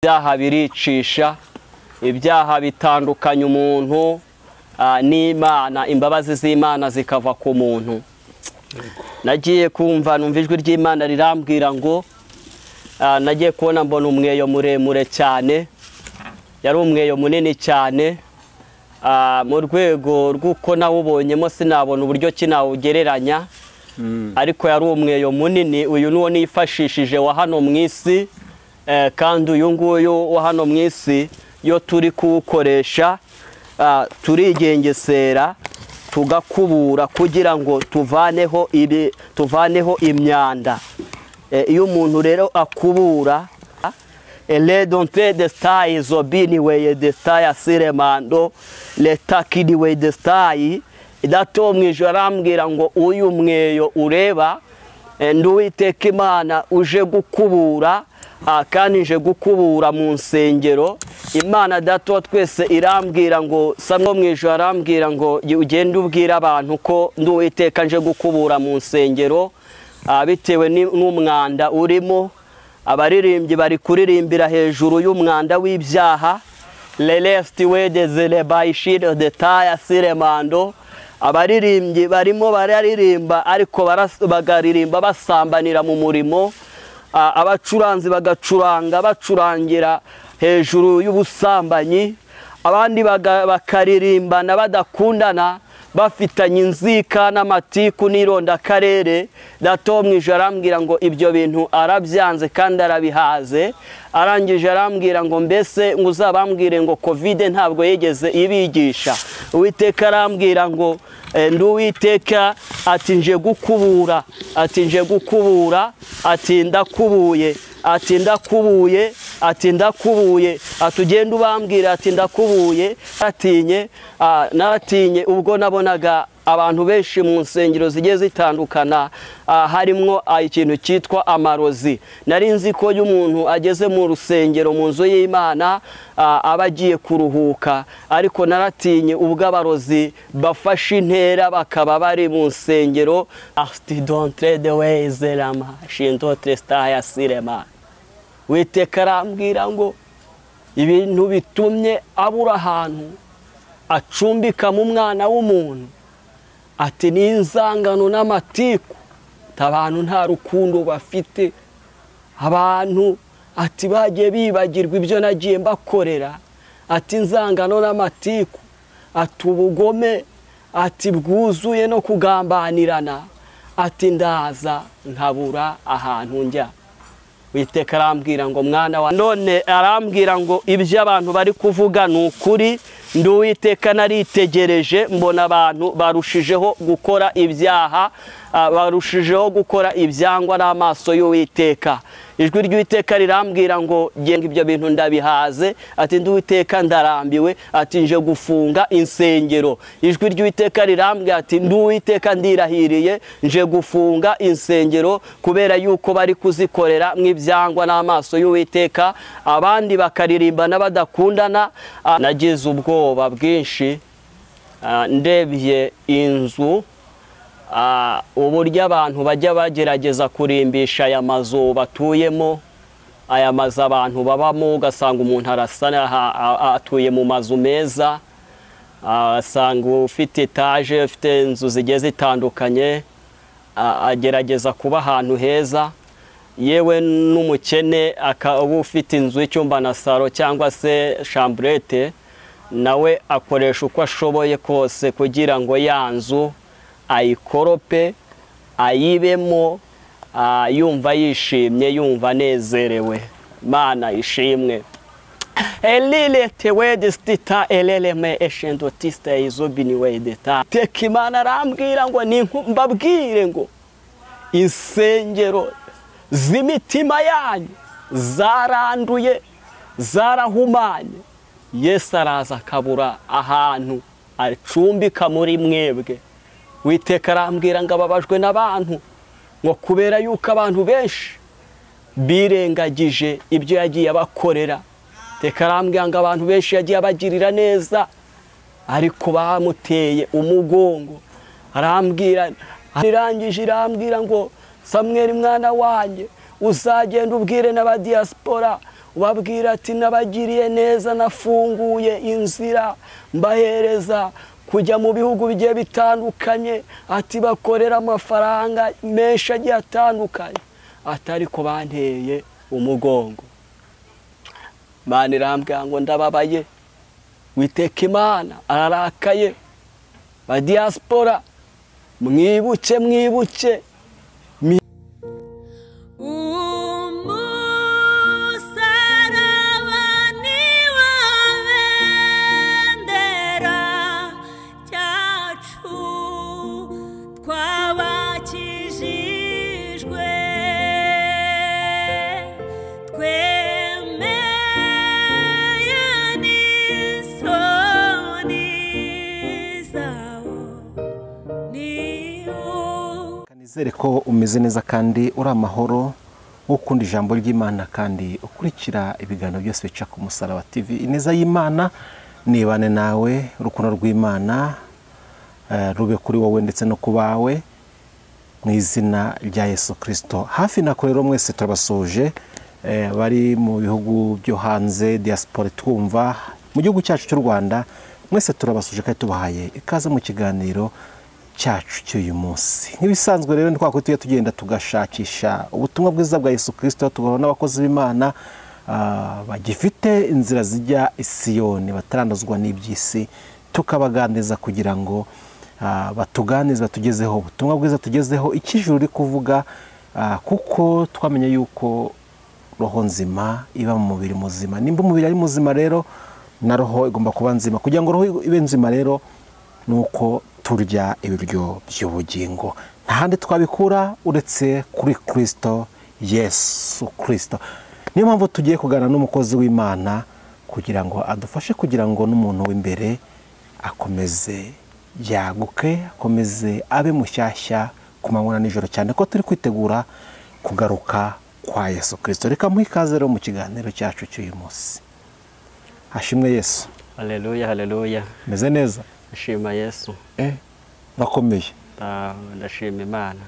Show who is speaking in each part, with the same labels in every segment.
Speaker 1: Ibyaha biricisha, ibyaha bitandukanya umuntu n'Imana, imbabazi z'Imana zikava ku muntu. Nagiye kumva numva ijwi ry'Imana rirambwira ngo nagiye kubona mbona umweyo muremure cyane, yari umweyo munini cyane, mu rwego rw'uko nawubonyemo sinabona uburyo kinawugereranya, ariko yari umweyo munini. Uyu nuwo nifashishije wa hano mu isi, kandi uyu nguyu wa hano mu isi yo turi kuwukoresha turigengesera tugakubura kugira ngo tuvaneho ibi, tuvaneho imyanda. Iyo umuntu rero akubura ele donte de stai zobini we de stai asiremando le takidi we de stai dato mwijoro arambwira ngo uyu mweyo ureba nduwiteka Imana uje gukubura, kandi nje gukubura mu nsengero. Imana dato twese irambwira ngo samwo mwijoro arambwira ngo ugende ubwira abantu ko nduwiteka nje gukubura mu nsengero, bitewe n'umwanda urimo. Abaririmbyi bari kuririmbira hejuru y'umwanda w'ibyaha, lelesti wedezele bayishiro detaya siremando. Abaririmbyi barimo bararirimba ariko bagaririmba basambanira mu murimo, abacuranzi bagacuranga bacurangira hejuru y'ubusambanyi, abandi bakaririmbana badakundana bafitanye inzika n'amatiku n'ironda karere. Dato mwijoro arambwira ngo ibyo bintu arabyanze kandi arabihaze. Arangije arambwira ngo mbese ngo uzabambwire ngo Covid ntabwo yigeze ibigisha. Uwiteka arambwira ngo nduwiteka ati nje gukubura, ati nje gukubura, ati ndakubuye, ati ndakubuye, ati ndakubuye, atugenda ubambwira ati ndakubuye. Atinye naratinye ubwo nabonaga abantu benshi mu nsengero zigiye zitandukana, harimwo ikintu cyitwa amarozi. Nari nzi ko iyo umuntu ageze mu rusengero mu nzu y'Imana aba agiye kuruhuka, ariko naratinye ubwo abarozi bafashe intera bakaba bari mu nsengero. Witeka arambwira ngo ibintu bitumye abura ahantu acumbika mu mwana w'umuntu, ati ni inzangano n'amatiku, abantu nta rukundo bafite, abantu ati bagiye bibagirwa ibyo nagiye mbakorera, ati inzangano n'amatiku, ati ubugome, ati bwuzuye no kugambanirana, ati ndaza nkabura ahantu njya. Witeka arambwira ngo mwana wa none, arambwira ngo ibyo abantu bari kuvuga ni ukuri. Nduwiteka naritegereje mbona abantu barushijeho gukora ibyaha, barushijeho gukora ibyangwa n'amaso y'Uwiteka. Ijwi ry'Uwiteka rirambwira ngo genga ibyo bintu ndabihaze, ati nduwiteka ndarambiwe, ati nje gufunga insengero. Ijwi ry'Uwiteka rirambwira ati nduwiteka ndirahiriye nje gufunga insengero kubera yuko bari kuzikorera mw'ibyangwa n'amaso y'Uwiteka, abandi bakaririmba n'abadakundana. Nagize ubwoba bwinshi ndebye inzu, uburyo abantu bajya bagerageza kurimbisha aya mazu batuyemo, aya mazu abantu babamo, ugasanga umuntu arasa atuye mu mazu meza, asanga ufite etaje, ufite inzu zigiye zitandukanye, agerageza kuba ahantu heza. Yewe n'umukene akaba ufite inzu y'icyumba na saro cyangwa se chambrette, nawe akoresha uko ashoboye kose kugira ngo ya nzu ayikorope, ayibemo, yumva yishimye, yumva anezerewe. Mana ishimwe. Elile tewedistita eleleme eshendotista izobini wedeta. Tekimana arambwira ngo mbabwire ngo insengero z'imitima yanyu zaranduye, zarahumanye. Yesu araza akabura ahantu acumbika muri mwebwe. Witeka arambwira ngo ababajwe n'abantu, ngo kubera yuko abantu benshi birengagije ibyo yagiye abakorera. Teka arambwira ngo abantu benshi yagiye abagirira neza ariko bamuteye umugongo. Arambwira irangije irambwira ngo Samweli mwana wanjye uzagenda ubwire n'abadiaspora Ubabwira ati nabagiriye neza, nafunguye inzira, mbahereza kujya mu bihugu bigiye bitandukanye, ati bakorera amafaranga menshi agiye atandukanye, atari ko banteye umugongo. Imana irambwira ngo ndababaye, Witeka Imana ararakaye. Ba diaspora mwibuke, mwibuke.
Speaker 2: Nizere ko umeze neza kandi uri amahoro, ukunda ijambo ry'Imana kandi ukurikira ibiganiro byose bica ku Musaraba TV. Ineza y'Imana nibane nawe, urukundo rw'Imana rube kuri wowe ndetse no kubawe mu izina rya Yesu Kristo. Hafi na kure rero mwese turabasoje, bari mu bihugu byo hanze, diaspora twumva mu gihugu cyacu cy'u Rwanda, mwese turabasuje kandi tubahaye ikaze mu kiganiro cyacu cy'uyu munsi. Nk'ibisanzwe rero ni kwa tujya tugenda tugashakisha ubutumwa bwiza bwa Yesu Kristo, tugahura n'abakozi b'Imana bagifite inzira zijya i Siyoni, bataranduzwa n'iby'isi, tukabaganiriza kugira ngo batuganize, batugezeho ubutumwa bwiza, tugezeho icyo ijuru riri kuvuga, kuko twamenye yuko roho nzima iba mu mubiri muzima. Nimba umubiri ari muzima rero na roho igomba kuba nzima. Kugira ngo roho ibe nzima rero nuko turya ibiryo by'ubugingo. Nta handi twabikura uretse kuri Kristo Yesu Kristo. Niyo mpamvu tugiye kuganira n'umukozi w'Imana kugira ngo adufashe, kugira ngo n'umuntu w'imbere akomeze yaguke, akomeze abe mushyashya ku manywa na nijoro, cyane ko turi kwitegura kugaruka kwa Yesu Kristo. Reka muhe ikaze rero mu kiganiro cyacu cy'uyu munsi. Hashimwe Yesu.
Speaker 1: Haleluya, haleluya.
Speaker 2: Meze neza.
Speaker 1: Ndashima Yesu.
Speaker 2: Bakomeye.
Speaker 1: Ndashima Imana.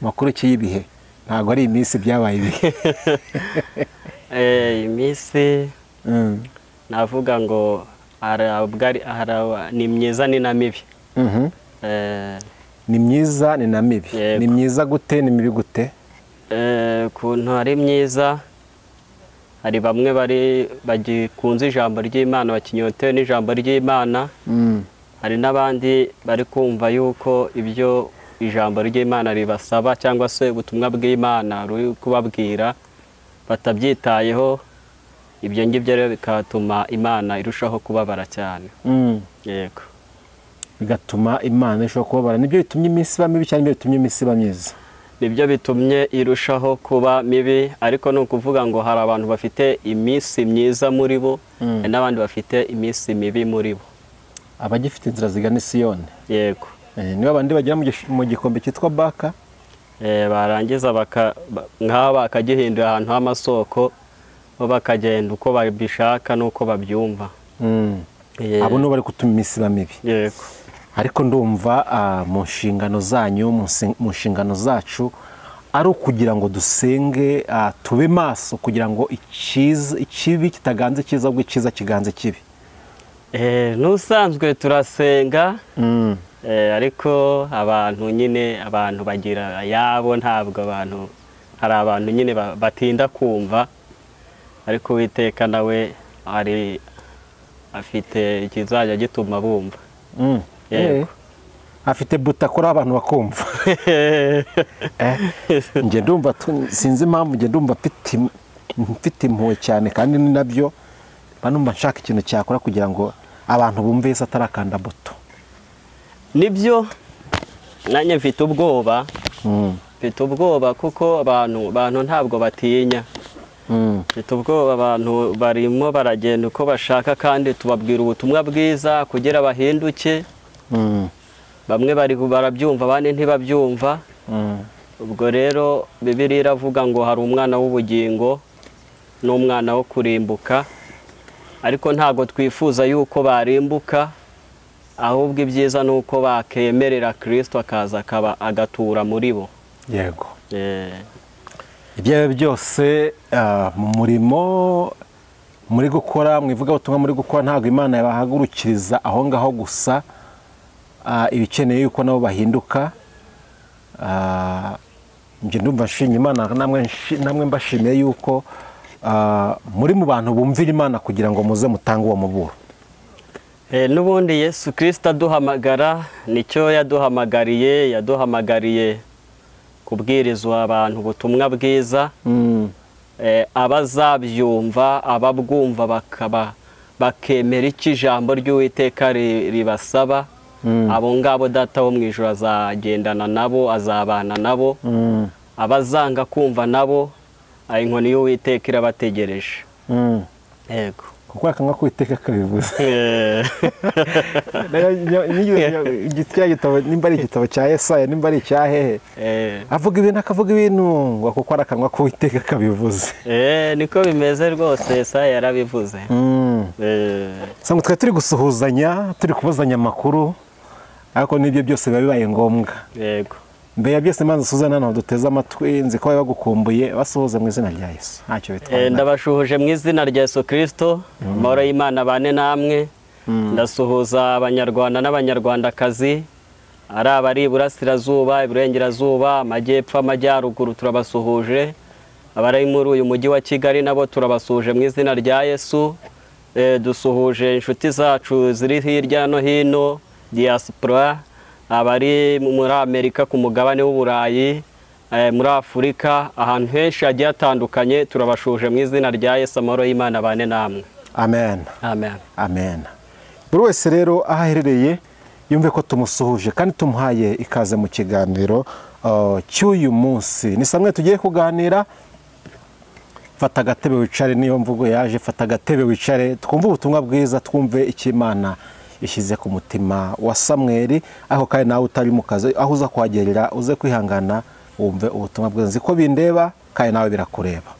Speaker 2: Makuru ki y'ibihe? Ntabwo ari iminsi byabaye ibihe.
Speaker 1: Iminsi navuga ngo ni myiza ni na mibi.
Speaker 2: Ni myiza ni na mibi. Ni myiza gute, ni mibi gute?
Speaker 1: Kuntu ari myiza, hari bamwe bari bagikunze ijambo ry'Imana, bakinyotewe n'ijambo ry'Imana. Hari n'abandi bari kumva yuko ibyo ijambo ry'Imana ribasaba cyangwa se ubutumwa bw'Imana ruri kubabwira batabyitayeho. Ibyo ngibyo rero bikatuma Imana irushaho kubabara cyane. Yego,
Speaker 2: bigatuma Imana irushaho kubabara. Nibyo bitumye iminsi iba mibi cyane, nibyo bitumye iminsi iba myiza.
Speaker 1: Nibyo bitumye irushaho kuba mibi, ariko ni ukuvuga ngo hari abantu bafite iminsi myiza muri bo, n'abandi bafite iminsi mibi muri bo.
Speaker 2: Abagifite inzira zigana i Siyoni.
Speaker 1: Yego.
Speaker 2: Niba abandi bagera mu gikombe cyitwa Baka,
Speaker 1: barangiza nk'aho bakagihindura ahantu h'amasoko, bo bakagenda uko babishaka n'uko babyumva.
Speaker 2: Abo nibo bari gutuma iminsi iba mibi.
Speaker 1: Yego.
Speaker 2: Ariko ndumva mu nshingano zanyu, mu nshingano zacu ari ukugira ngo dusenge, tube maso kugira ngo ikibi kitaganze cyiza, ahubwo icyiza kiganze kibi.
Speaker 1: N'usanzwe turasenga, ariko abantu nyine, abantu bagira ayabo, ntabwo abantu, hari abantu nyine batinda kumva, ariko Uwiteka nawe ari afite ikizajya gituma bumva.
Speaker 2: Afite butakora abantu bakumva. Nge ndumva sinzi impamvu, nge ndumva mfite impuhwe cyane, kandi ni nabyo banumva nshaka ikintu cyakora kugira ngo abantu bumve Yesu atarakanda buto.
Speaker 1: Nibyo, nanjye mfite ubwoba. Mfite ubwoba kuko abantu ntabwo batinya. Mfite ubwoba, abantu barimo baragenda uko bashaka, kandi tubabwira ubutumwa bwiza kugira bahinduke. Bamwe bari barabyumva, abandi ntibabyumva. Ubwo rero Bibiliya iravuga ngo hari umwana w'ubugingo n'umwana wo kurimbuka, ariko ntago twifuza yuko barimbuka, ahubwo ibyiza nuko bakemerera Kristo akaza akaba agatura muri bo.
Speaker 2: Yego. Ibyo byose mu murimo muri gukora, mu ivugabutumwa muri gukora, ntabwo Imana yabahagurukiriza aho ngaho gusa, ibikeneye yuko nabo bahinduka. Njye ndumva nshimye Imana, namwe mbashimiye yuko muri mu bantu bumvira Imana kugira ngo muze mutange uwo muburo.
Speaker 1: N'ubundi Yesu Kristo aduhamagara nicyo yaduhamagariye, yaduhamagariye kubwirizwa abantu ubutumwa bwiza. Abazabyumva, ababwumva bakaba bakemera icyo ijambo ry'Uwiteka ribasaba, abo ngabo Data wo mu ijuru azagendana nabo, azabana nabo. Abazanga kumva nabo, inkoni y'Uwiteka irabategereje. Yego.
Speaker 2: Kuko akanga kwiteka kabivuze. Nimba ari igitabo cya Yesaya, nimba ari icya hehe, avuga ibintu akavuga ibintu ngo kuko arakangwa kwiteka kabivuze.
Speaker 1: Niko bimeze rwose, Yesaya yarabivuze.
Speaker 2: Sanga twe turi gusuhuzanya, turi kubazanya amakuru, ariko nibyo byose biba bibaye ngombwa.
Speaker 1: Yego.
Speaker 2: Mbere ya byose manza Suzana hano duteze amatwi, nzi ko bagukumbuye, basuhuze mu izina rya Yesu. Ntacyo bitwaye.
Speaker 1: Ndabashuhuje mu izina rya Yesu Kristo, amahoro y'Imana bane namwe. Ndasuhuza Abanyarwanda n'Abanyarwandakazi, ari abari iburasirazuba, iburengerazuba, amajyepfo, amajyaruguru, turabasuhuje. Abari muri uyu mujyi wa Kigali nabo turabasuhuje mu izina rya Yesu. Dusuhuje inshuti zacu ziri hirya no hino, diaspora, abari muri Amerika, ku mugabane w'Uburayi, muri Afurika, ahantu henshi hagiye hatandukanye, turabashuje mu izina rya Yesu. Amahoro y'Imana bane namwe.
Speaker 2: Amen.
Speaker 1: Amen.
Speaker 2: Amen. Buri wese rero aho aherereye yumve ko tumusuhuje kandi tumuhaye ikaze mu kiganiro cy'uyu munsi. Ni samwe tugiye kuganira. Fata agatebe wicare, niyo mvugo yaje, fata agatebe wicare, twumve ubutumwa bwiza, twumve icyo Imana ishyize ku mutima wa Samweli, aho kandi nawe utari mu kazi, aho uza kuhagerera uze kwihangana wumve ubutumwa bwiza. Nzi ko bindeba kandi nawe birakureba.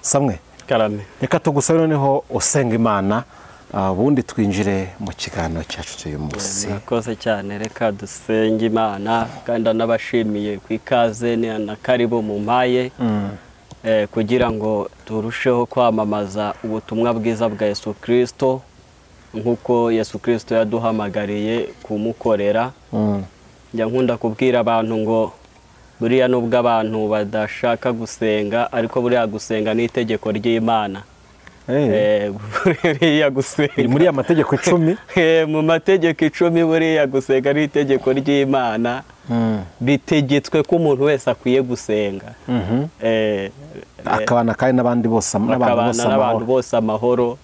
Speaker 2: Samwe,
Speaker 1: karame,
Speaker 2: reka tugusabe noneho usenga Imana, ubundi twinjire mu kiganiro cyacu cy'uyu munsi.
Speaker 1: Murakoze cyane, reka dusenge Imana, kandi nabashimiye ku ikaze na karibu mu mpaye, kugira ngo turusheho kwamamaza ubutumwa bwiza bwa Yesu Kristo nkuko Yesu Kristo yaduhamagariye kumukorera. Njya nkunda kubwira abantu ngo buriya nubwo abantu badashaka gusenga, ariko buriya gusenga ni itegeko ry'Imana. Buriya gusenga
Speaker 2: muri ya mategeko 10,
Speaker 1: mu mategeko 10 buriya gusenga ni itegeko ry'Imana. Bitegetswe ko umuntu wese akwiye gusenga,
Speaker 2: akabana kandi n'abandi bose,
Speaker 1: n'abantu bose amahoro.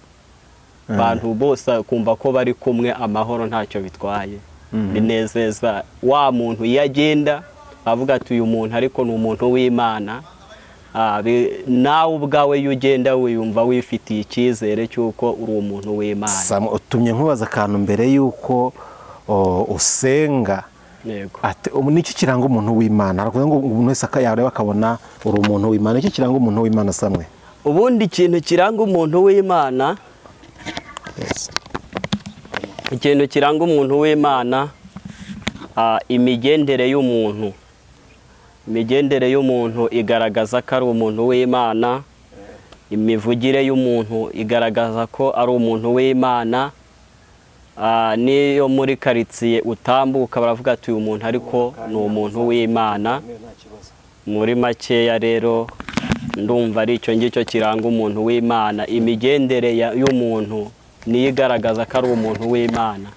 Speaker 1: Abantu bose kumva ko bari kumwe amahoro ntacyo bitwaye. Binezeza wa muntu iyo agenda avuga ati uyu muntu ariko ni umuntu w'Imana. Nawe ubwawe iyo ugenda wiyumva wifitiye icyizere cy'uko uri umuntu w'Imana.
Speaker 2: Utumye nkubaza akantu mbere y'uko usenga.
Speaker 1: Yego.
Speaker 2: Ati niki kiranga umuntu w'Imana? Arakuvuga ngo umuntu wese yareba akabona uri umuntu w'Imana. Niki kiranga umuntu w'Imana Samwe?
Speaker 1: Ubundi ikintu kiranga umuntu w'Imana, ikintu kiranga umuntu w'Imana, imigendere y'umuntu. Imigendere y'umuntu igaragaza ko ari umuntu w'Imana. Imivugire y'umuntu igaragaza ko ari umuntu w'Imana. Niyo muri karitsiye utambuka baravuga ati uyu muntu ariko ni umuntu w'Imana. Muri makeya rero ndumva ari icyo ngicyo kiranga umuntu w'Imana. Imigendere y'umuntu niyo igaragaza ko ari umuntu w'Imana.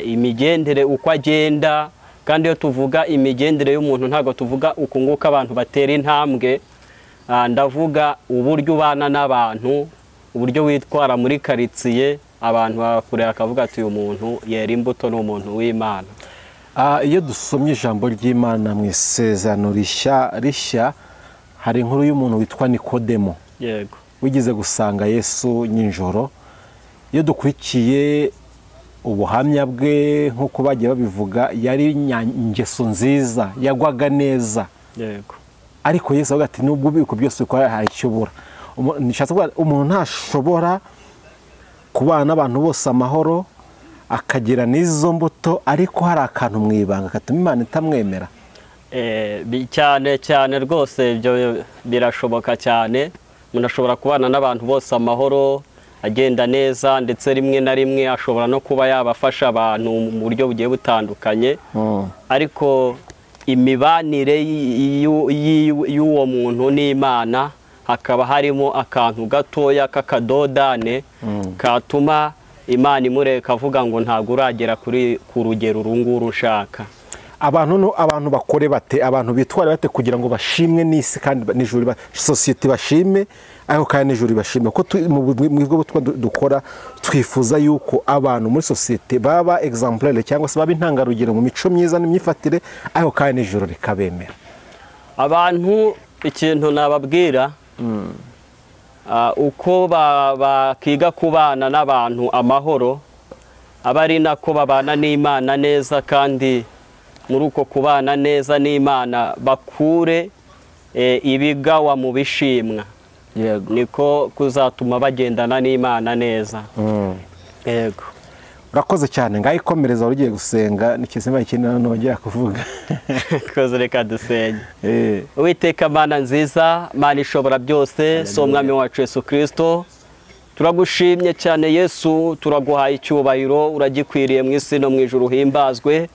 Speaker 1: Imigendere uko agenda, kandi iyo tuvuga imigendere y'umuntu ntabwo tuvuga uku nguko abantu batera intambwe. Ndavuga uburyo ubana n'abantu, uburyo witwara muri karitsiye, abantu bakureba akavuga ati uyu muntu yera imbuto, ni umuntu w'Imana.
Speaker 2: Iyo dusomye ijambo ry'Imana mu isezerano rishya, hari inkuru y'umuntu witwa Nikodemo.
Speaker 1: Yego.
Speaker 2: Wigeze gusanga Yesu nijoro. Iyo dukurikiye ubuhamya bwe nk'uko bagiye babivuga, yari ingeso nziza, yagwaga neza.
Speaker 1: Yego.
Speaker 2: Ariko Yesu avuga ati nubwo ubiko byose ukora hari icyo ubura. Nishatse kuvuga umuntu ntashobora kubana n'abantu bose amahoro, akagira n'izo mbuto, ariko hari akantu mu ibanga katuma Imana itamwemera.
Speaker 1: Cyane cyane rwose ibyo birashoboka cyane. Umuntu ashobora kubana n'abantu bose amahoro, agenda neza, ndetse rimwe na rimwe ashobora no kuba yabafasha abantu mu buryo bugiye butandukanye, ariko imibanire y'uwo muntu n'Imana hakaba harimo akantu gatoya k'akadodane katuma Imana imureka avuga ngo ntabwo uragera kuri ku rugero urunguru ushaka.
Speaker 2: Abantu bakore bate, abantu bitwara bate kugira ngo bashimwe n'isi kandi n'ijuru, sosiyete bashime, ariko kandi n'ijuru bashime? Ko mu bwo dukora twifuza yuko abantu muri sosiyete baba exemplaire cyangwa se baba intangarugero mu mico myiza n'imyifatire, ariko kandi n'ijuru rikabemera.
Speaker 1: Abantu ikintu nababwira, uko bakiga kubana n'abantu amahoro, aba ari nako babana n'Imana neza, kandi muri uko kubana neza n'Imana bakure ibigawa mu bishimwa.
Speaker 2: Yego.
Speaker 1: Niko kuzatuma bagendana n'Imana neza. Yego.
Speaker 2: Urakoze cyane, ngaho ikomereza ugiye gusenga nikizima ikindi nongera kuvuga.
Speaker 1: Koze reka dusenge. Uwiteka Mana nziza, Mana ishobora byose, so Mwami wacu Yesu Kristo, turagushimye cyane Yesu, turaguhaye icyubahiro, uragikwiriye mu isi no mu ijuru, himbazwe.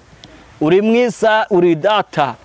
Speaker 1: Uri mwiza, uri data,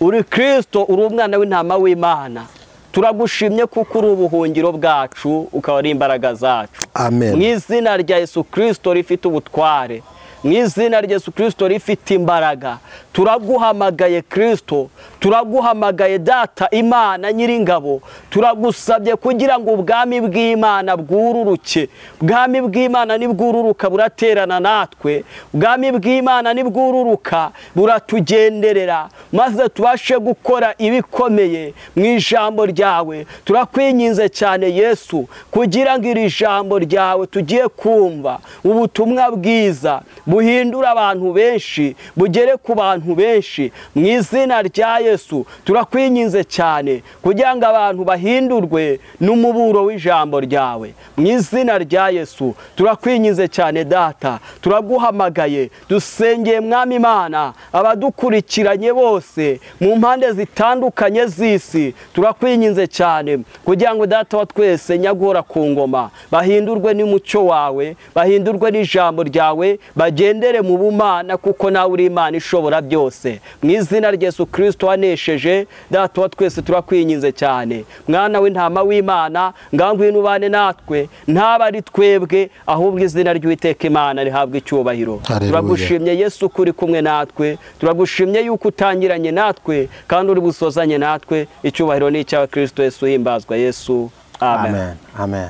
Speaker 1: uri Kristo, uri umwana w'intama w'Imana. Turagushimye kuko uri ubuhungiro bwacu, ukaba ari imbaraga zacu.
Speaker 2: Amen.
Speaker 1: Mu izina rya Yesu Kristo rifite ubutware, mu izina rya Yesu Kristo rifite imbaraga, turaguhamagaye Kristo, turaguhamagaye Data Imana nyiringabo, turagusabye kugira ngo ubwami bw'Imana bwururuke. Ubwami bw'Imana nibwururuka buraterana natwe, ubwami bw'Imana nibwururuka buratugenderera, maze tubashe gukora ibikomeye mu ijambo ryawe. Turakwinginze cyane Yesu, kugira ngo iri jambo ryawe tugiye kumva, ubutumwa bwiza buhindura abantu benshi, bugere ku bantu benshi. Mu izina rya Yesu turakwinginze cyane kugira ngo abantu bahindurwe n'umuburo w'ijambo ryawe. Mu izina rya Yesu turakwinginze cyane Data, turaguhamagaye, dusengeye Mwami Imana abadukurikiranye bose mu mpande zitandukanye z'isi. Turakwinginze cyane kugira ngo Data wa twese nyagora ku ngoma bahindurwe n'umucyo wawe, bahindurwe n'ijambo ryawe, bagendere mu bumana, kuko nawe uri Imana ishobora byose. Mu izina rya Yesu Kristo wanesheje, Data wa twese turakwinginze cyane. Mwana w'intama w'Imana, ngwino ubane natwe, ntaba ari twebwe, ahubwo izina ry'Uwiteka Imana rihabwe icyubahiro. Turagushimye Yesu kuri kumwe natwe, turagushimye yuko utangiranye natwe kandi uri busozanye natwe. Icyubahiro ni icyawe Kristo Yesu, himbazwa Yesu. Amen.
Speaker 2: Amen. Amen.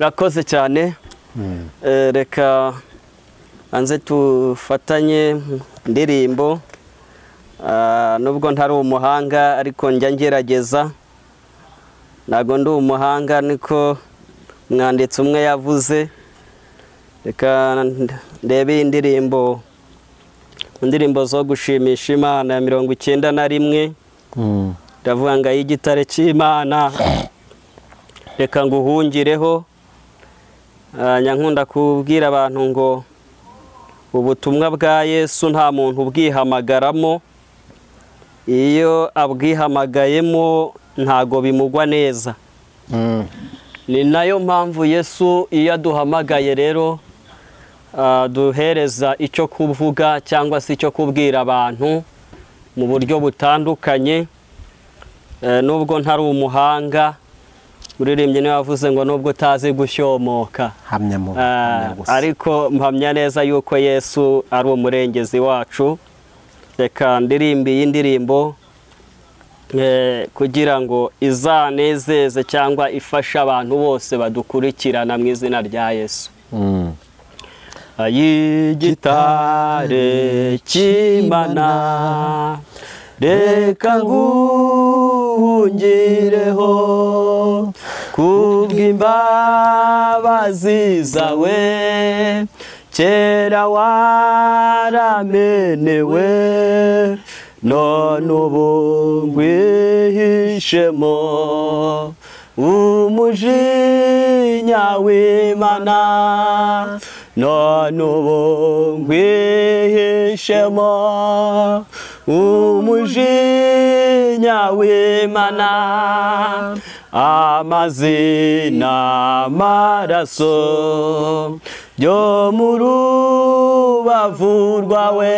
Speaker 1: Urakoze cyane. Reka anze tufatanye indirimbo. Nubwo ntari umuhanga ariko njya ngerageza, ntago ndi umuhanga niko mwanditsi umwe yavuze. Reka ndebe indirimbo, indirimbo zo gushimisha Imana ya 91. Ndavuga ngo ay'igitare cy'Imana reka nguhungireho. Nyankunda kubwira abantu ngo ubutumwa bwa Yesu nta muntu ubwihamagaramo, iyo abwihamagayemo ntago bimugwa neza. Ni nayo mpamvu Yesu iyo aduhamagaye rero duhereza icyo kuvuga cyangwa se icyo kubwira abantu mu buryo butandukanye. Nubwo ntari umuhanga, uririmbye niwe wavuze ngo nubwo utazi gushyomoka, ariko mpamya neza yuko Yesu ari umurengezi wacu. Reka ndirimbe iyi ndirimbo kugira ngo izanezeze cyangwa ifashe abantu bose badukurikirana mu izina rya Yesu. Ay'igitare cy'Imana reka nguhungireho, kubw'imbabazi zawe kera waramenewe, none ubu ngwihishemo umujinya w'Imana, none ubu ngwihishemo Umujinya w'Imana, amazi n'amaraso byo mu rubavu rwawe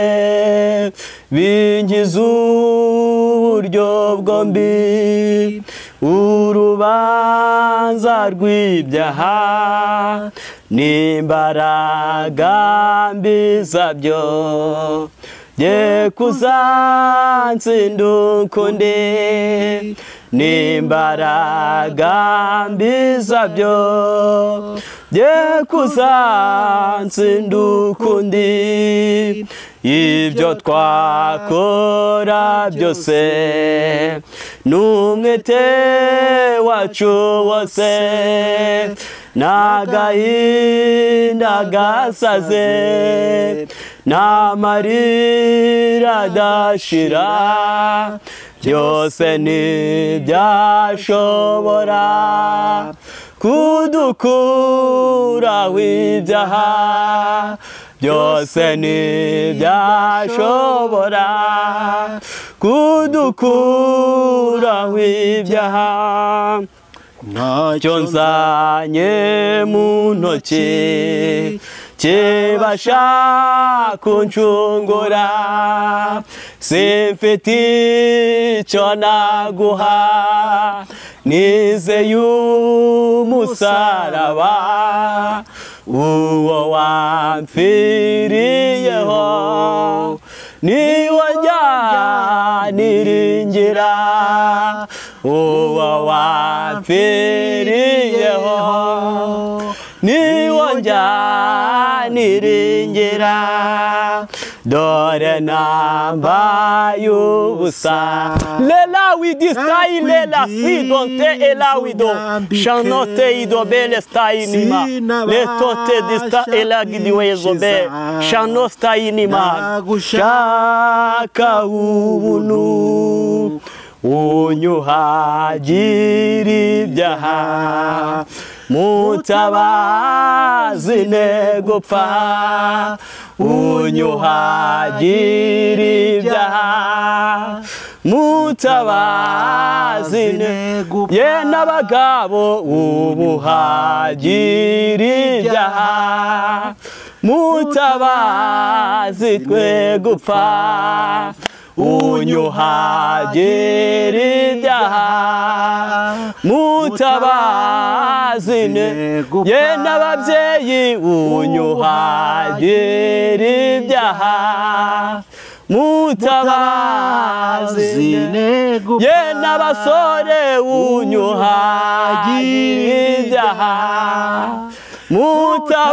Speaker 1: binkiza uburyo bwombi. Urubanza rw'ibyaha n'imbaraga mbi zabyo bye kuzantsinda ukundi, n'imbaraga mbi zabyo bye kuzantsinda ukundi. Ibyo twakora byose n'umwete wacu wose n'agahinda gasaze n'amarira adashira byose ntibyashobora kudukuraho ibyaha, byose ntibyashobora kudukuraho ibyaha. Ntacyo nzanye mu ntoki kibasha kuncungura, simfite icyo naguha nizeye umusaraba uwo wampfiriyeho niwo njya niringira, uwo wampfiriyeho niwo njya niringira. Dore nambaye ubusa lela widistai lela sidonte ela wido shanote idobele stainima letote dista ela gidiwezobe shanostainima. Shaka ubuntu unyuhagira ibyaha, mutabazi ne gupfa, unyuhagira ibyaha, mutabazi ne gupfa. Ye n'abagabo ubuhagira ibyaha, mutabazi twe gupfa, unyuhagira ibyaha, mutabazi ne. Ye n'ababyeyi unyuhagira ibyaha, mutabazi ne. Ye n'abasore unyuhagira ibyaha,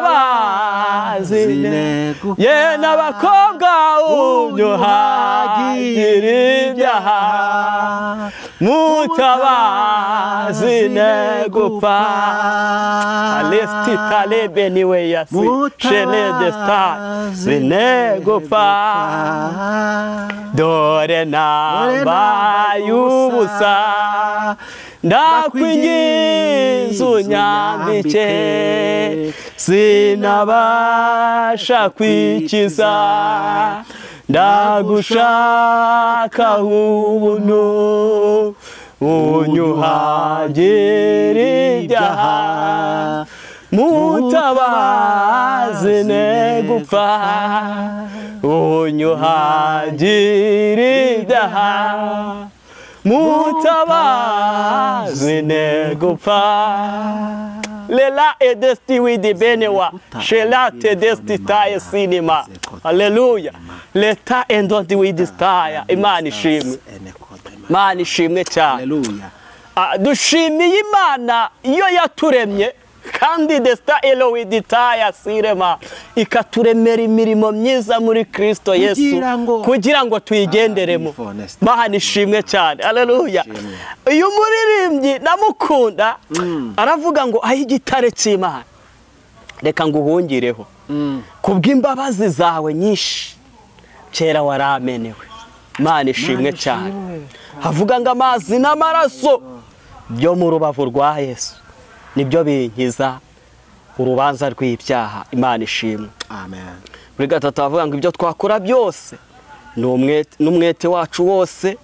Speaker 1: mutabazi ne. Ye n'abakobwa unyuhagira ibyaha, mutabazi ne gupfa. Alesti talebe niwe yasi shele desta zine gupfa. Dore nambaye ubusa ndakwinginze unyambike, sinabasha kwikiza ndagushaka ubuntu unyuhagira ibyaha, mutabazi ne gupfa, unyuhagira ibyaha, mutabazi ne gupfa. Lela edesti widi benewa shela tedesti taye sinema. Haleluya. Leta endonti widi staya. Imana ishimwe, Imana ishimwe cyane.
Speaker 2: Haleluya.
Speaker 1: Dushimiye Imana iyo yaturemye kandi desta elowiditaya sirema ikaturemera imirimo myiza muri Kristo Yesu kugira ngo tuyigenderemo. Imana ishimwe cyane. Haleluya. Uyu muririmbyi namukunda aravuga ngo aho igitare cy'Imana reka nguhungireho kubw'imbabazi zawe nyinshi kera waramenewe. Imana ishimwe cyane. Havuga ngo amazi n'amaraso byo mu rubavu rwa Yesu nibyo binkiza urubanza rw'ibyaha. Imana ishimwe.
Speaker 2: Amen.
Speaker 1: Muri gatatu avuga ngo ibyo twakora byose N'umwete wacu wose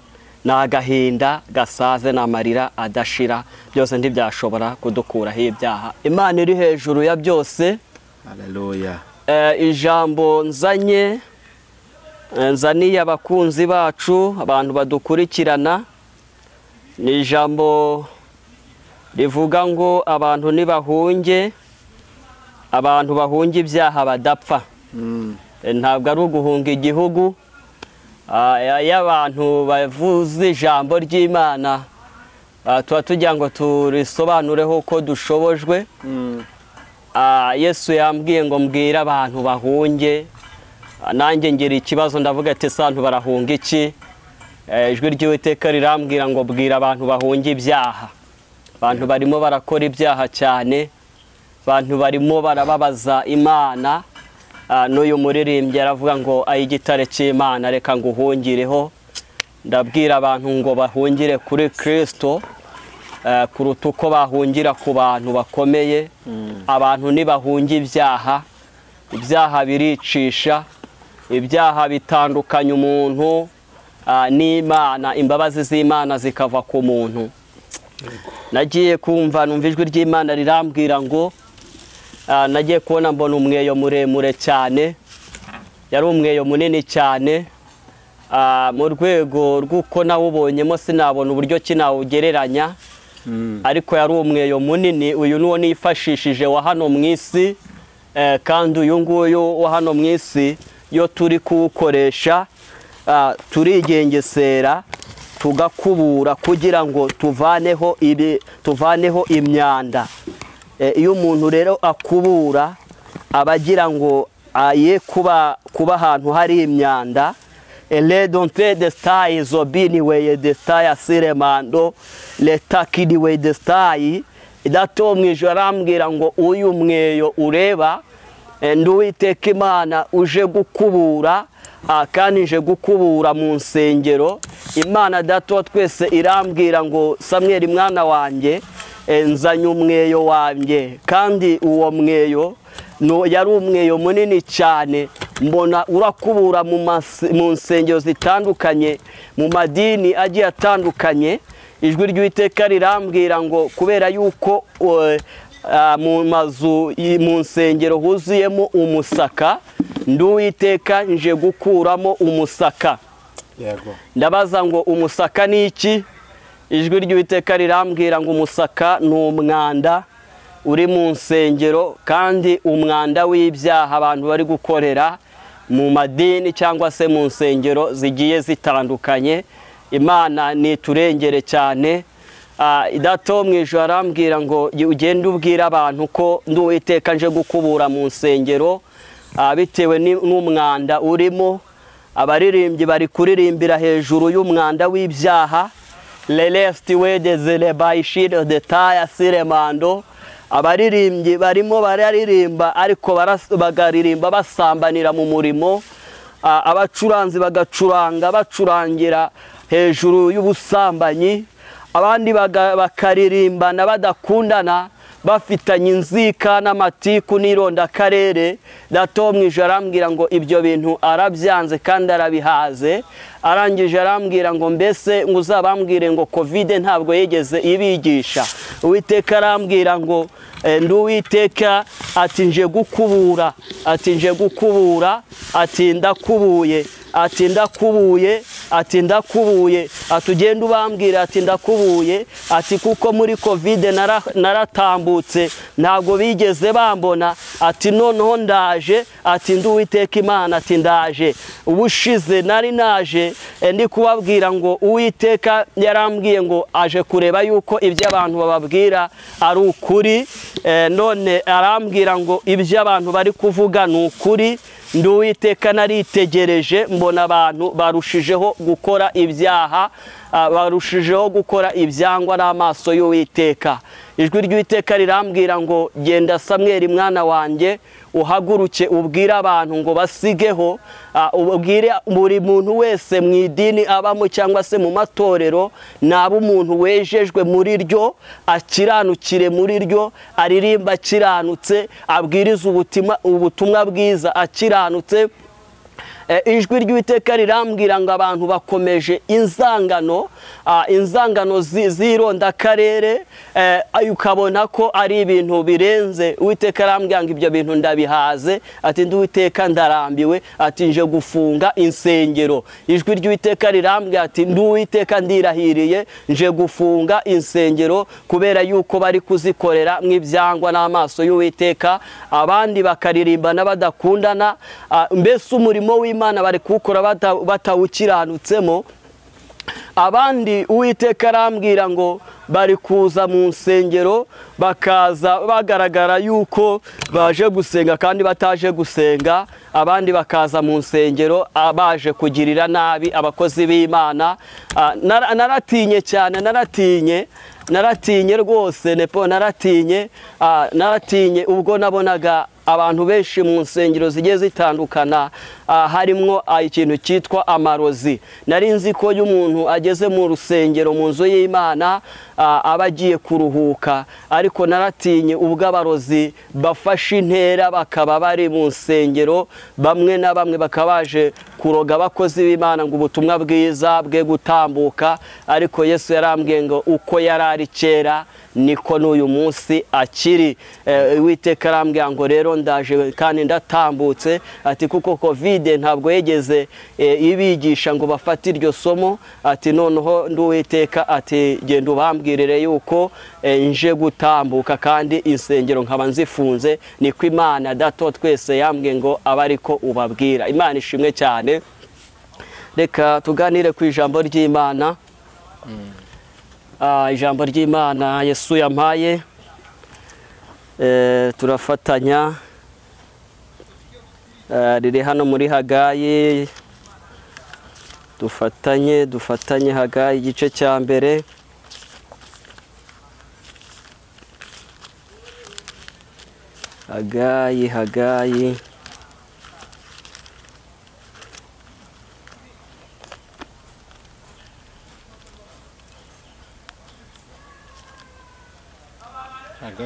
Speaker 1: ni agahinda gasaze n'amarira adashira, byose ntibyashobora kudukuraho ibyaha. Imana iri hejuru ya byose.
Speaker 2: Haleluya.
Speaker 1: Ijambo nzanye nzaniye abakunzi bacu, abantu badukurikirana, ni ijambo rivuga ngo abantu nibahunge, abantu bahunge ibyaha badapfa. Ntabwo ari uguhunga igihugu. Y'abantu bavuze ijambo ry'Imana tuba tugira ngo turisobanureho ko dushobojwe. Yesu yambwiye ngo mbwire abantu bahunge, nanjye ngira ikibazo ndavuga ati santu barahunga iki? Ijwi ry'Uwiteka rirambwira ngo bwira abantu bahunge ibyaha. Abantu barimo barakora ibyaha cyane, abantu barimo barababaza Imana. N'uyu muririmbyi aravuga ngo ay'igitare cy'Imana reka nguhungireho. Ndabwira abantu ngo bahungire kuri Kristo kuruta uko bahungira ku bantu bakomeye. Abantu nibahunge ibyaha, ibyaha biricisha, ibyaha bitandukanya umuntu n'Imana, imbabazi z'Imana zikava ku muntu. Nagiye kumva numva ijwi ry'Imana rirambwira ngo nagiye kubona mbona umweyo muremure cyane, yari umweyo munini cyane, mu rwego rw'uko nawubonyemo sinabona uburyo kinawugereranya, ariko yari umweyo munini. Uyu nuwo nifashishije wa hano mu isi, kandi uyu nguyu wa hano mu isi yo turi kuwukoresha turigengesera tugakubura kugira ngo tuvaneho imyanda. Iyo umuntu rero akubura abagira ngo aye kuba ahantu hari imyanda. Ele donte de stai zobini we de stai asiremando letakidi we de stai. Dato mwijoro arambwira ngo uyu mweyo ureba nduwiteka Imana uje gukubura, kandi nje gukubura mu nsengero. Imana Data twese irambwira ngo Samweli mwana wanjye, nzanye umweyo wanjye, kandi uwo mweyo yari umweyo munini cyane. Mbona urakubura mu nsengero zitandukanye, mu madini agiye atandukanye. Ijwi ry'Uwiteka rirambwira ngo kubera yuko mu mazu mu nsengero huzuyemo umusaka, nduwiteka nje gukuramo umusaka.
Speaker 2: Yego.
Speaker 1: Ndabaza ngo umusaka ni iki? Ijwi ry'Uwiteka rirambwira ngo umusaka ni umwanda uri mu nsengero, kandi umwanda w'ibyaha abantu bari gukorera mu madini cyangwa se mu nsengero zigiye zitandukanye. Imana niturengere cyane. Dato mwijoro arambwira ngo ugende ubwira abantu ko nduwiteka nje gukubura mu nsengero bitewe n'umwanda urimo. Abaririmbyi bari kuririmbira hejuru y'umwanda w'ibyaha. Lelesti wede zelebaishiro detaya siremando. Abaririmbyi barimo bararirimba ariko bagaririmba basambanira mu murimo. Abacuranzi bagacuranga bacurangira hejuru y'ubusambanyi. Abandi bakaririmbana badakundana, bafitanye inzika n'amatiku n'ironda karere. Dato mwijoro arambwira ngo ibyo bintu arabyanze kandi arabihaze. Arangije arambwira ngo mbese ngo uzabambwire ngo Covid ntabwo yigeze ibigisha. Uwiteka arambwira ngo nduwiteka ati nje gukubura, ati nje gukubura, ati ndakubuye, ati ndakubuye, ati ndakubuye, ati ugende ubambwira ati ndakubuye, ati kuko muri Covid naratambutse ntabwo bigeze bambona, ati noneho ndaje, ati nduwiteka Imana ati ndaje. Ubushize nari naje ndi kubabwira ngo Uwiteka yarambwiye ngo aje kureba yuko ibyo abantu bababwira ari ukuri. None arambwira ngo ibyo abantu bari kuvuga ni ukuri. Nduwiteka naritegereje mbona abantu barushijeho gukora ibyaha, barushijeho gukora ibyangwa n'amaso y'Uwiteka. Ijwi ry'Uwiteka rirambwira ngo genda Samweli mwana wanjye, uhaguruke ubwire abantu ngo basigeho, ubwire buri muntu wese mu idini abamo cyangwa se mu matorero, naba umuntu wejejwe muri ryo, akiranukire muri ryo, aririmba akiranutse, abwiriza ubutumwa bwiza akiranutse. Ijwi ry'Uwiteka rirambwira ngo abantu bakomeje inzangano, inzangano z'ironda karere, ukabona ko ari ibintu birenze. Uwiteka arambwira ngo ibyo bintu ndabihaze, ati ndi Uwiteka ndarambiwe, ati nje gufunga insengero. Ijwi ry'Uwiteka rirambwira ati ndi Uwiteka ndirahiriye, nje gufunga insengero kubera yuko bari kuzikorera mw'ibyangwa n'amaso y'Uwiteka, abandi bakaririmbana badakundana, mbese umurimo w'Imana bari kuwukora batawukiranutsemo. Abandi Uwiteka arambwira ngo bari kuza mu nsengero bakaza bagaragara yuko baje gusenga kandi bataje gusenga, abandi bakaza mu nsengero baje kugirira nabi abakozi b'Imana. Naratinye cyane, naratinye rwose nepo, naratinye ubwo nabonaga abantu benshi mu nsengero zigiye zitandukana, harimo ikintu cyitwa amarozi. Nari nzi ko iyo umuntu ageze mu rusengero mu nzu y'Imana aba agiye kuruhuka, ariko naratinye ubwo abarozi bafashe intera bakaba bari mu nsengero, bamwe na bamwe bakabaje kuroga abakozi b'Imana ngo ubutumwa bwiza bwe gutambuka. Ariko Yesu yarambwiye ngo uko yarari kera niko n'uyu munsi akiri. Uwiteka arambwira ngo rero ndaje kandi ndatambutse, ati kuko Covid ntabwo yegeze ibigisha ngo bafate iryo somo, ati noneho ndi Uwiteka, ati genda ubambwirire yuko nje gutambuka kandi insengero nkaba nzifunze, niko Imana Data twese yambwiye ngo abariko ubabwira. Imana ishimwe cyane. Reka tuganire ku ijambo ry'Imana. Ijambo ry'Imana Yesu yampaye, turafatanya, riri hano muri Hagayi. Dufatanye Hagayi igice cya mbere. Hagayi
Speaker 2: Hagayi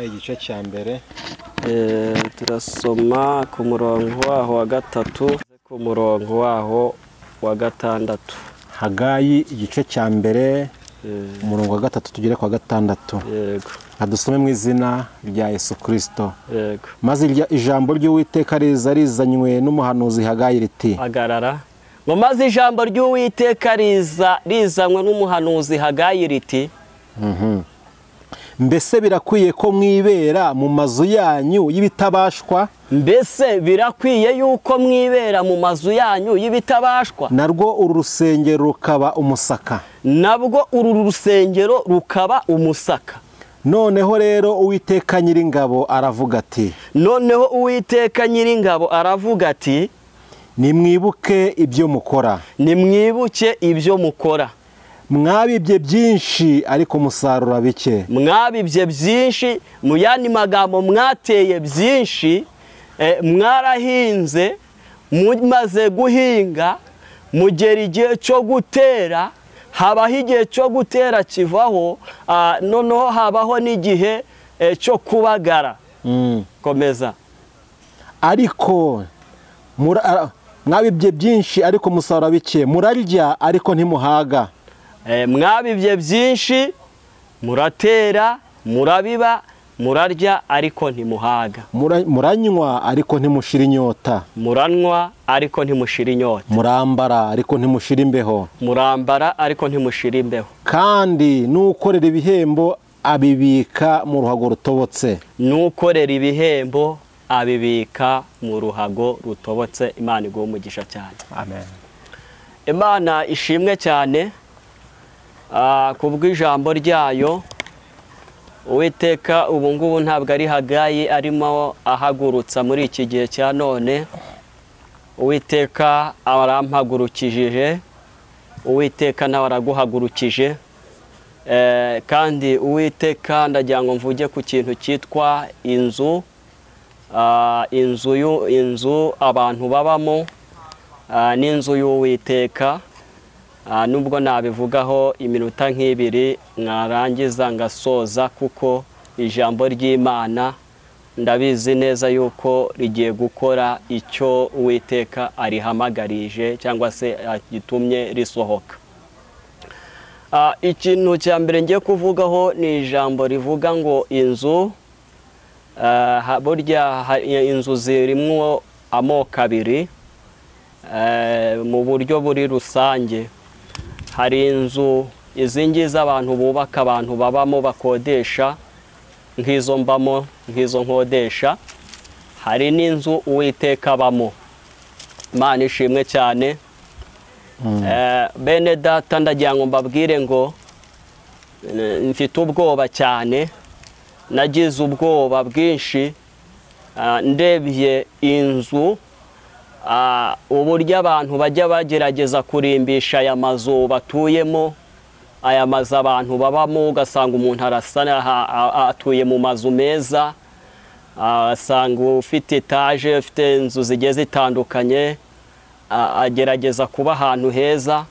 Speaker 2: igice cya mbere,
Speaker 1: turasoma ku murongo waho wa 3 ku murongo waho wa 6.
Speaker 2: Hagayi igice cya mbere umurongo wa 3 tugere kwa 6.
Speaker 1: Yego.
Speaker 2: Adusome mu izina rya Yesu Kristo.
Speaker 1: Yego.
Speaker 2: Maze ijambo ry'Uwiteka riza rizanywe n'umuhanuzi Hagayi riti:
Speaker 1: Hagarara. Ngo maze ijambo ry'Uwiteka riza rizanywe n'umuhanuzi Hagayi riti:
Speaker 2: Mbese birakwiye ko mwibera mu mazu yanyu y'ibitabashwa?
Speaker 1: Mbese birakwiye yuko mwibera mu mazu yanyu y'ibitabashwa?
Speaker 2: Narwo uru rusengero rukaba umusaka.
Speaker 1: Nabwo uru rusengero rukaba umusaka.
Speaker 2: Noneho rero Uwiteka Nyiringabo aravuga ati:
Speaker 1: Noneho Uwiteka Nyiringabo aravuga ati:
Speaker 2: Nimwibuke ibyo mukora.
Speaker 1: Nimwibuke ibyo mukora.
Speaker 2: Mwabibye byinshi ariko musarura bike.
Speaker 1: Mwabibye byinshi, mu yandi magambo mwateye byinshi, mwarahinze, mumaze guhinga, mugera igihe cyo gutera, habaho igihe cyo gutera kivaho, noneho habaho n'igihe cyo kubagara. Komeza.
Speaker 2: Ariko mwabibye byinshi ariko musarura bike, murarya ariko ntimuhaga.
Speaker 1: Mwabibye byinshi, muratera, murabiba, murarya ariko ntimuhaga.
Speaker 2: Muranywa ariko ntimushira inyota.
Speaker 1: Muranywa ariko ntimushira inyota.
Speaker 2: Murambara ariko ntimushira imbeho.
Speaker 1: Murambara ariko ntimushira imbeho.
Speaker 2: Kandi n'ukorera ibihembo abibika mu ruhago rutobotse.
Speaker 1: N'ukorera ibihembo abibika mu ruhago rutobotse. Imana iguhe umugisha cyane.
Speaker 2: Amen.
Speaker 1: Imana ishimwe cyane kubw'ijambo ryayo. Uwiteka ubu ngubu ntabwo ari Hagayi arimo ahagurutsa muri iki gihe cya none. Uwiteka arampagurukije, Uwiteka nawe araguhagurukije. Kandi Uwiteka ndagira ngo mvuge ku kintu cyitwa inzu, inzu abantu babamo, n'inzu y'Uwiteka. Nubwo nabivugaho iminota nk'ibiri mwarangiza ngasoza, kuko ijambo ry'Imana Ndabizi neza yuko rigiye gukora icyo Uwiteka arihamagarije cyangwa se gitumye risohoka. Ikintu cya mbere ngiye kuvugaho ni ijambo rivuga ngo inzu. Burya inzu zirimo amoko abiri mu buryo buri rusange. Hari inzu izi ngizi abantu bubaka, abantu babamo bakodesha, nk'izo mbamo, nk'izo nkodesha. Hari n'inzu Uwiteka abamo. Imana ishimwe cyane. Bene data, ndagira ngo mbabwire ngo mfite ubwoba cyane, nagize ubwoba bwinshi ndebye inzu, uburyo abantu bajya bagerageza kurimbisha aya mazu batuyemo, aya mazu abantu babamo. Ugasanga umuntu arasa atuye mu mazu meza, asanga ufite etaje, ufite inzu zigiye zitandukanye, agerageza kuba ahantu heza.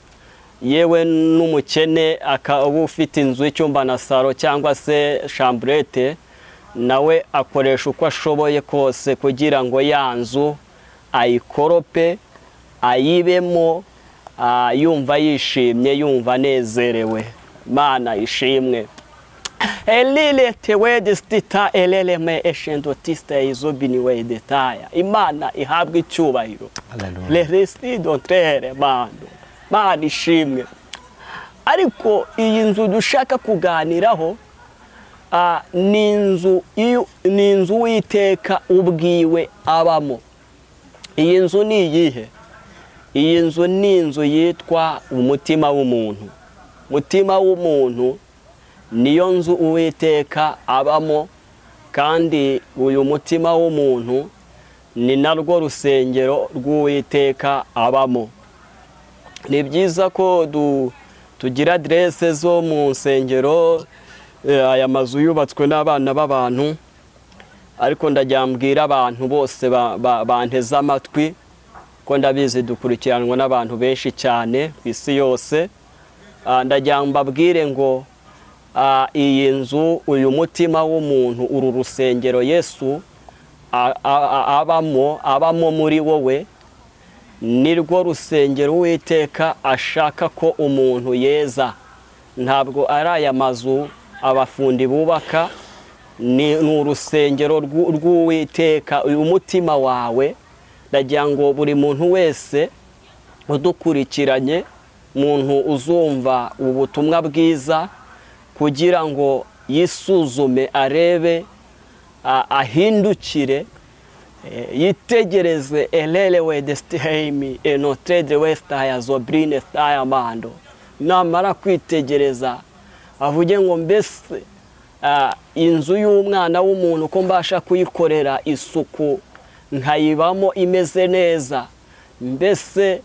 Speaker 1: Yewe n'umukene akaba ufite inzu y'icyumba na salo cyangwa se chambrette, nawe akoresha uko ashoboye kose kugira ngo ya nzu ayikorope, ayibemo, yumva yishimye, yumva anezerewe. Mana ishimwe. Elile tewedistita eleleme eshendotista izobiniwe detaya. Imana ihabwe icyubahiro. Lerestido trere bando. Mana ishimwe. Ariko iyi nzu dushaka kuganiraho ni inzu Uwiteka ubwiwe abamo. Iyi nzu ni iyihe? Iyi nzu ni inzu yitwa umutima w'umuntu. Umutima w'umuntu niyo nzu Uwiteka abamo, kandi uyu mutima w'umuntu ni narwo rusengero rw'Uwiteka abamo. Ni byiza ko tugira adresse zo mu nsengero, aya mazu yubatswe n'abana b'abantu, ariko ndajyambwira abantu bose banteze amatwi ko ndabizi dukurikiranwa n'abantu benshi cyane ku isi yose. Ndajyambabwire ngo iyi nzu, uyu mutima w'umuntu, uru rusengero Yesu abamo muri wowe, nirwo rusengero Uwiteka ashaka ko umuntu yeza. Ntabwo ari aya mazu abafundi bubaka, ni urusengero rw'Uwiteka. Uyu mutima wawe, ndagira ngo buri muntu wese udukurikiranye, muntu uzumva ubutumwa bwiza, kugira ngo yisuzume, arebe, ahindukire, yitegereze elelewe destihemi enotredre westaya zobrine staya mando. Namara kwitegereza avuge ngo mbese inzu y'umwana w'umuntu ko mbasha kuyikorera isuku nkayibamo imeze neza, mbese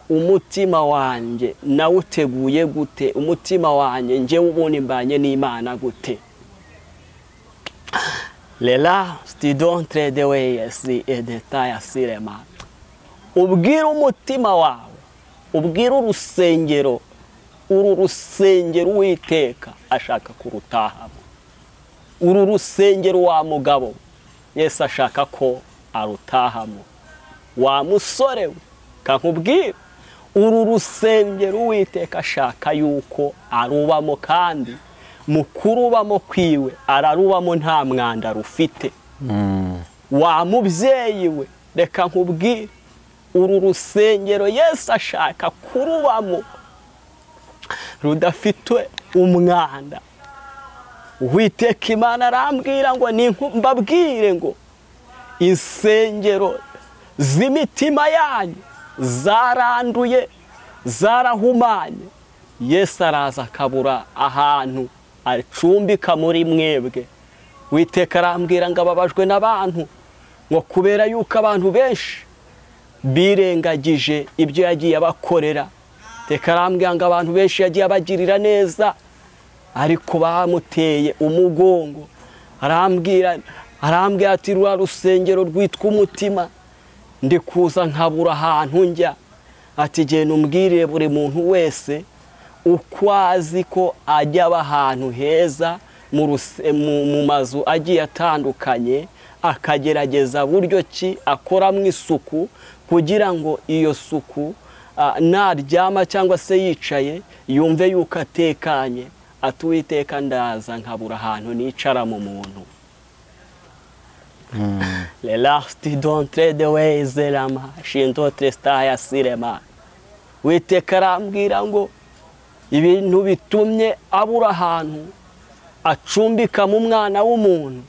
Speaker 1: umutima wanjye nawuteguye gute? Umutima wanjye njye ubundi mbanye n'Imana gute? Lela stidontre de weyesi edetaya sirema. Ubwira umutima wawe, ubwira urusengero, uru rusengero Uwiteka ashaka kurutahamo. Uru rusengero wa mugabo Yesu ashaka ko arutahamo. Wa musore we, kankubwira, uru rusengero Uwiteka ashaka yuko arubamo, kandi mukurubamo kwiwe ararubamo nta mwanda rufite. Wa mubyeyi we, reka nkubwire, uru rusengero Yesu ashaka kurubamo rudafite umwanda. Uwiteka Imana arambwira ngo mbabwire ngo insengero z'imitima yanyu zaranduye, zarahumanye. Yesu araza akabura ahantu acumbika muri mwebwe. Uwiteka arambwira ngo ababajwe n'abantu, ngo kubera yuko abantu benshi birengagije ibyo yagiye abakorera. Teka arambwira ngo abantu benshi yagiye abagirira neza, ariko bamuteye umugongo. Arambwira ati rwa rusengero rwitwa umutima ndikuza nkabura ahantu njya. Ati genda umbwirire buri muntu wese uko azi ko ajya ahantu heza mu mazu agiye atandukanye, akagerageza buryo ki akoramo isuku kugira ngo iyo suku naryama cyangwa se yicaye yumve yuko atekanye. Ati Uwiteka ndaza nkabura ahantu nicara mu muntu. Le last d'entrée de wezelama shindotre staya sirema. Uwiteka arambwira ngo ibintu bitumye abura ahantu acumbika mu mwana w'umuntu,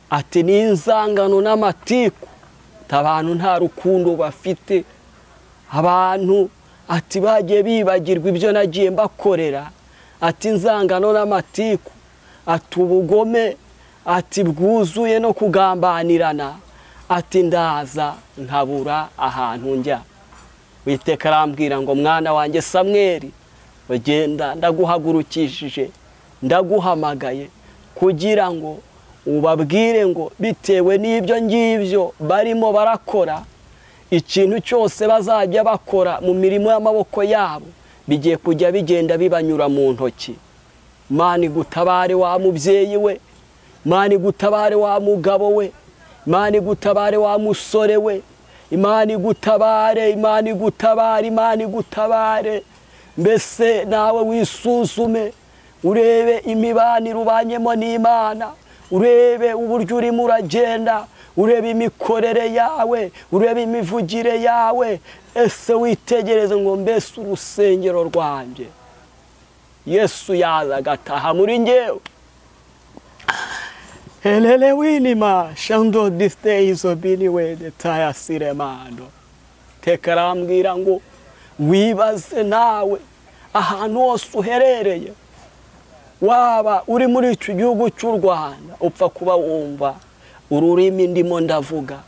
Speaker 1: ati ni inzangano n'amatiku, abantu nta rukundo bafite, abantu ati bagiye bibagirwa ibyo nagiye mbakorera, ati inzangano n'amatiku, ati ubugome, ati bwuzuye no kugambanirana, ati ndaza nkabura ahantu njya. Uwiteka arambwira ngo mwana wanjye Samweli, bagenda ndaguhagurukishije, ndaguhamagaye kugira ngo ubabwire ngo bitewe n'ibyo ngibyo barimo barakora, ikintu cyose bazajya bakora mu mirimo y'amaboko yabo bigiye kujya bigenda bibanyura mu ntoki. Imana igutabare wa mubyeyi we, Imana igutabare wa mugabo we, Imana igutabare wa musore we, Imana igutabare, Imana igutabare, Imana igutabare. Mbese nawe wisuzume, urebe imibanire ubanyemo n'Imana, urebe uburyo urimo uragenda, urebe imikorere yawe, urebe imivugire yawe. Ese witegereze ngo mbese urusengero rwanjye Yesu yaza agataha muri njyewe. Elele winima shando disteizo biniwe detaya siremando. Teka arambwira ngo wibaze nawe ahantu hose uherereye, waba uri muri icyo gihugu cy'u Rwanda, upfa kuba wumva ururimi ndimo ndavuga,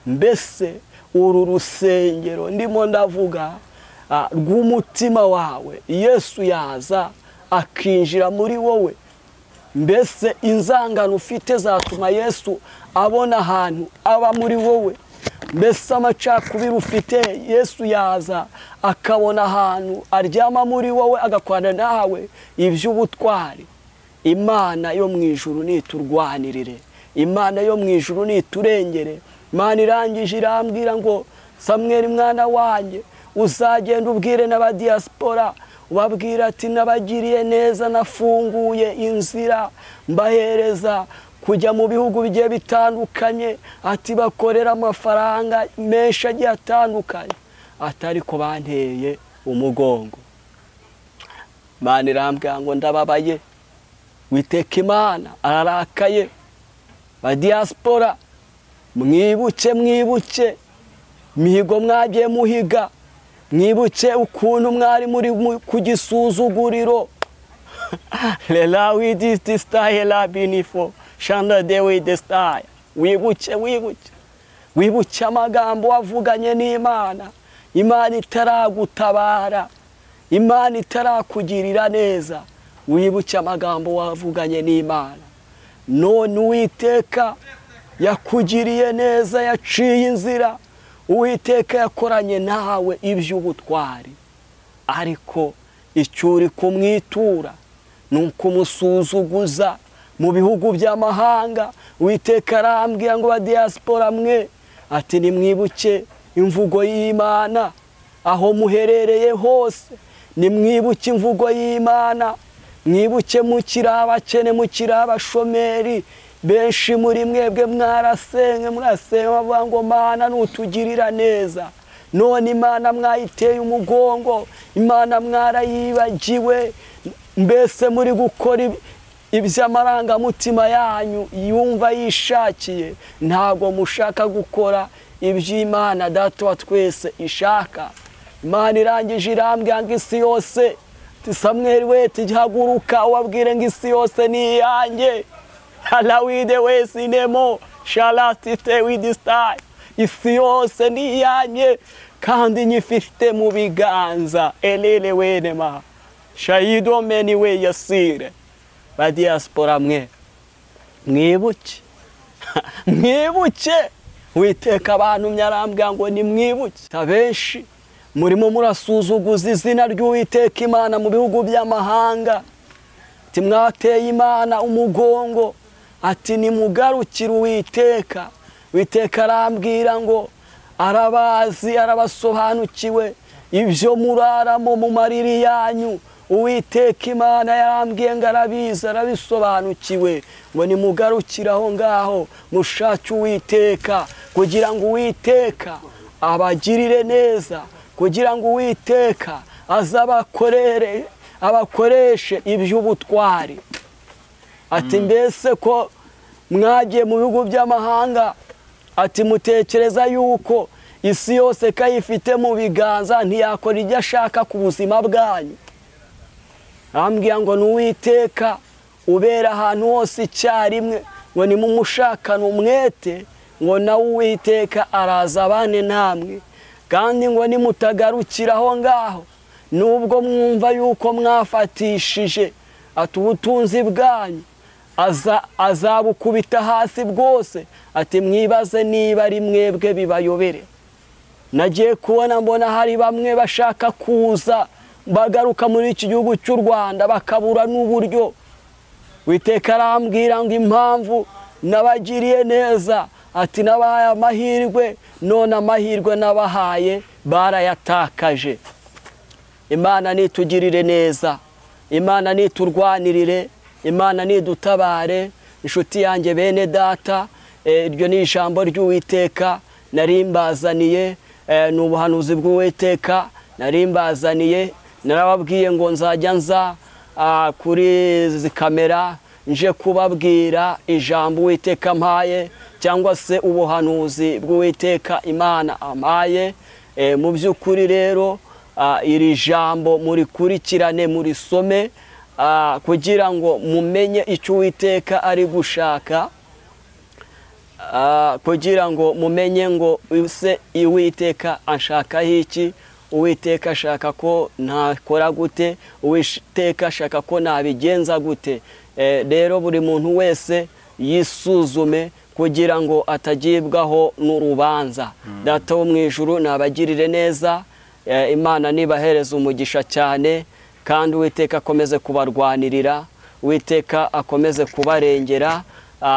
Speaker 1: mbese uru rusengero ndimo ndavuga rw'umutima wawe Yesu yaza akinjira muri wowe. Mbese inzangano ufite zatuma Yesu abona ahantu aba muri wowe. Mbese amacakubiri ufite Yesu yaza akabona ahantu aryama muri wowe, agakwana nawe iby'ubutwari. Imana yo mu ijuru niturwanirire, Imana yo mu ijuru niturengere. Imana irangije irambwira ngo Samweli mwana wanjye, uzagenda ubwire n'abadiaspora, ubabwira ati nabagiriye neza, nafunguye inzira mbahereza kujya mu bihugu bigiye bitandukanye, ati bakorera amafaranga menshi agiye atandukanye, atari ko banteye umugongo. Imana irambwira ngo ndababaye. Witeka Imana ararakaye. Ba diaspora mwibuke, mwibuke mihigo mwagiye muhiga, mwibuke ukuntu mwari muri ku gisuzuguriro. Lela widistahela binifo shanda dewe destaya. Wibuke, wibuke, wibuke amagambo wavuganye n'Imana. Imana itaragutabara, Imana itarakugirira neza, wibuke amagambo wavuganye n'Imana. None Uwiteka yakugiriye neza, yaciye inzira, Uwiteka yakoranye nawe iby'ubutwari, ariko icyo uri kumwitura ni ukumusuzuguza mu bihugu by'amahanga. Uwiteka arambwira ngo ba diaspora mwe, ati nimwibuke imvugo y'Imana aho muherereye hose, nimwibuke imvugo y'Imana, mwibuke mukiri abakene, mukiri abashomeri. Benshi muri mwebwe mwarasenga, murasenga bavuga ngo Mana nutugirira neza. None Imana mwayiteye umugongo, Imana mwarayibagiwe, mbese muri gukora iby'amarangamutima yanyu yumva yishakiye, ntabwo mushaka gukora iby'Imana Data wa twese ishaka. Imana irangije irambwira ngo isi yose, Samweli we tihaguruka ubabwire ngo isi yose ni iyanjye. Alawide wesinemo shalatite widistai. Isi yose ni iyanjye kandi nyifite mu biganza. Elele wenema shayido meni we yasire. Ba diaspora mwe mwibuke, mwibuke. Uwiteka abantu myarambwira ngo ni mwibuke. Abenshi murimo murasuzuguza izina ry'Uwiteka Imana mu bihugu by'amahanga. Timwateye Imana umugongo, Ati nimugarukire Uwiteka. Uwiteka arambwira ngo arabazi, arabasobanukiwe ibyo muraramo mu mariri yanyu. Uwiteka Imana yarambwiye ngo arabizi, arabisobanukiwe. Ngo nimugarukire aho ngaho mushake Uwiteka, kugira ngo Uwiteka abagirire neza, kugira ngo Uwiteka azabakorere, abakoreshe iby'ubutwari. Ati mbese ko mwagiye mu bihugu by'amahanga, ati mutekereza yuko isi yose kayifite mu biganza, ntiyakora ibyo ashaka ku buzima bwanyu. Arambwira ngo ni Uwiteka ubera ahantu hose icyarimwe, ngo nimumushakane umwete, ngo nawe Uwiteka araza abane namwe. Kandi ngo nimutagarukira aho ngaho, nubwo mwumva yuko mwafatishije, ati ubutunzi bwanyu azabukubita hasi bwose. Ati mwibaze niba ari mwebwe bibayobere. Nagiye kubona mbona hari bamwe bashaka kuza bagaruka muri iki gihugu cy'u Rwanda bakabura n'uburyo. Uwiteka arambwira ngo impamvu nabagiriye neza, ati nabahaye amahirwe, none amahirwe nabahaye barayatakaje. Imana nitugirire neza, Imana niturwanirire, Imana nidutabare. Inshuti yanjye bene data, iryo ni ijambo ry'Uwiteka narimbazaniye, ni ubuhanuzi bw'Uwiteka narimbazaniye. Narababwiye ngo nzajya nza kuri izi kamera nje kubabwira ijambo Uwiteka ampaye, cyangwa se ubuhanuzi bw'Uwiteka Imana ampaye. Mu by'ukuri rero iri jambo murikurikirane, murisome, kugira ngo mumenye icyo Uwiteka ari gushaka, kugira ngo mumenye ngo ese Uwiteka anshaka iki, Uwiteka ashaka ko ntakora gute, Uwiteka ashaka ko nabigenza gute. Rero buri muntu wese yisuzume kugira ngo atagibwaho n'urubanza. Data wo mu ijuru nabagirire neza, Imana nibahereza umugisha cyane, kandi Uwiteka akomeze kubarwanirira, Uwiteka akomeze kubarengera,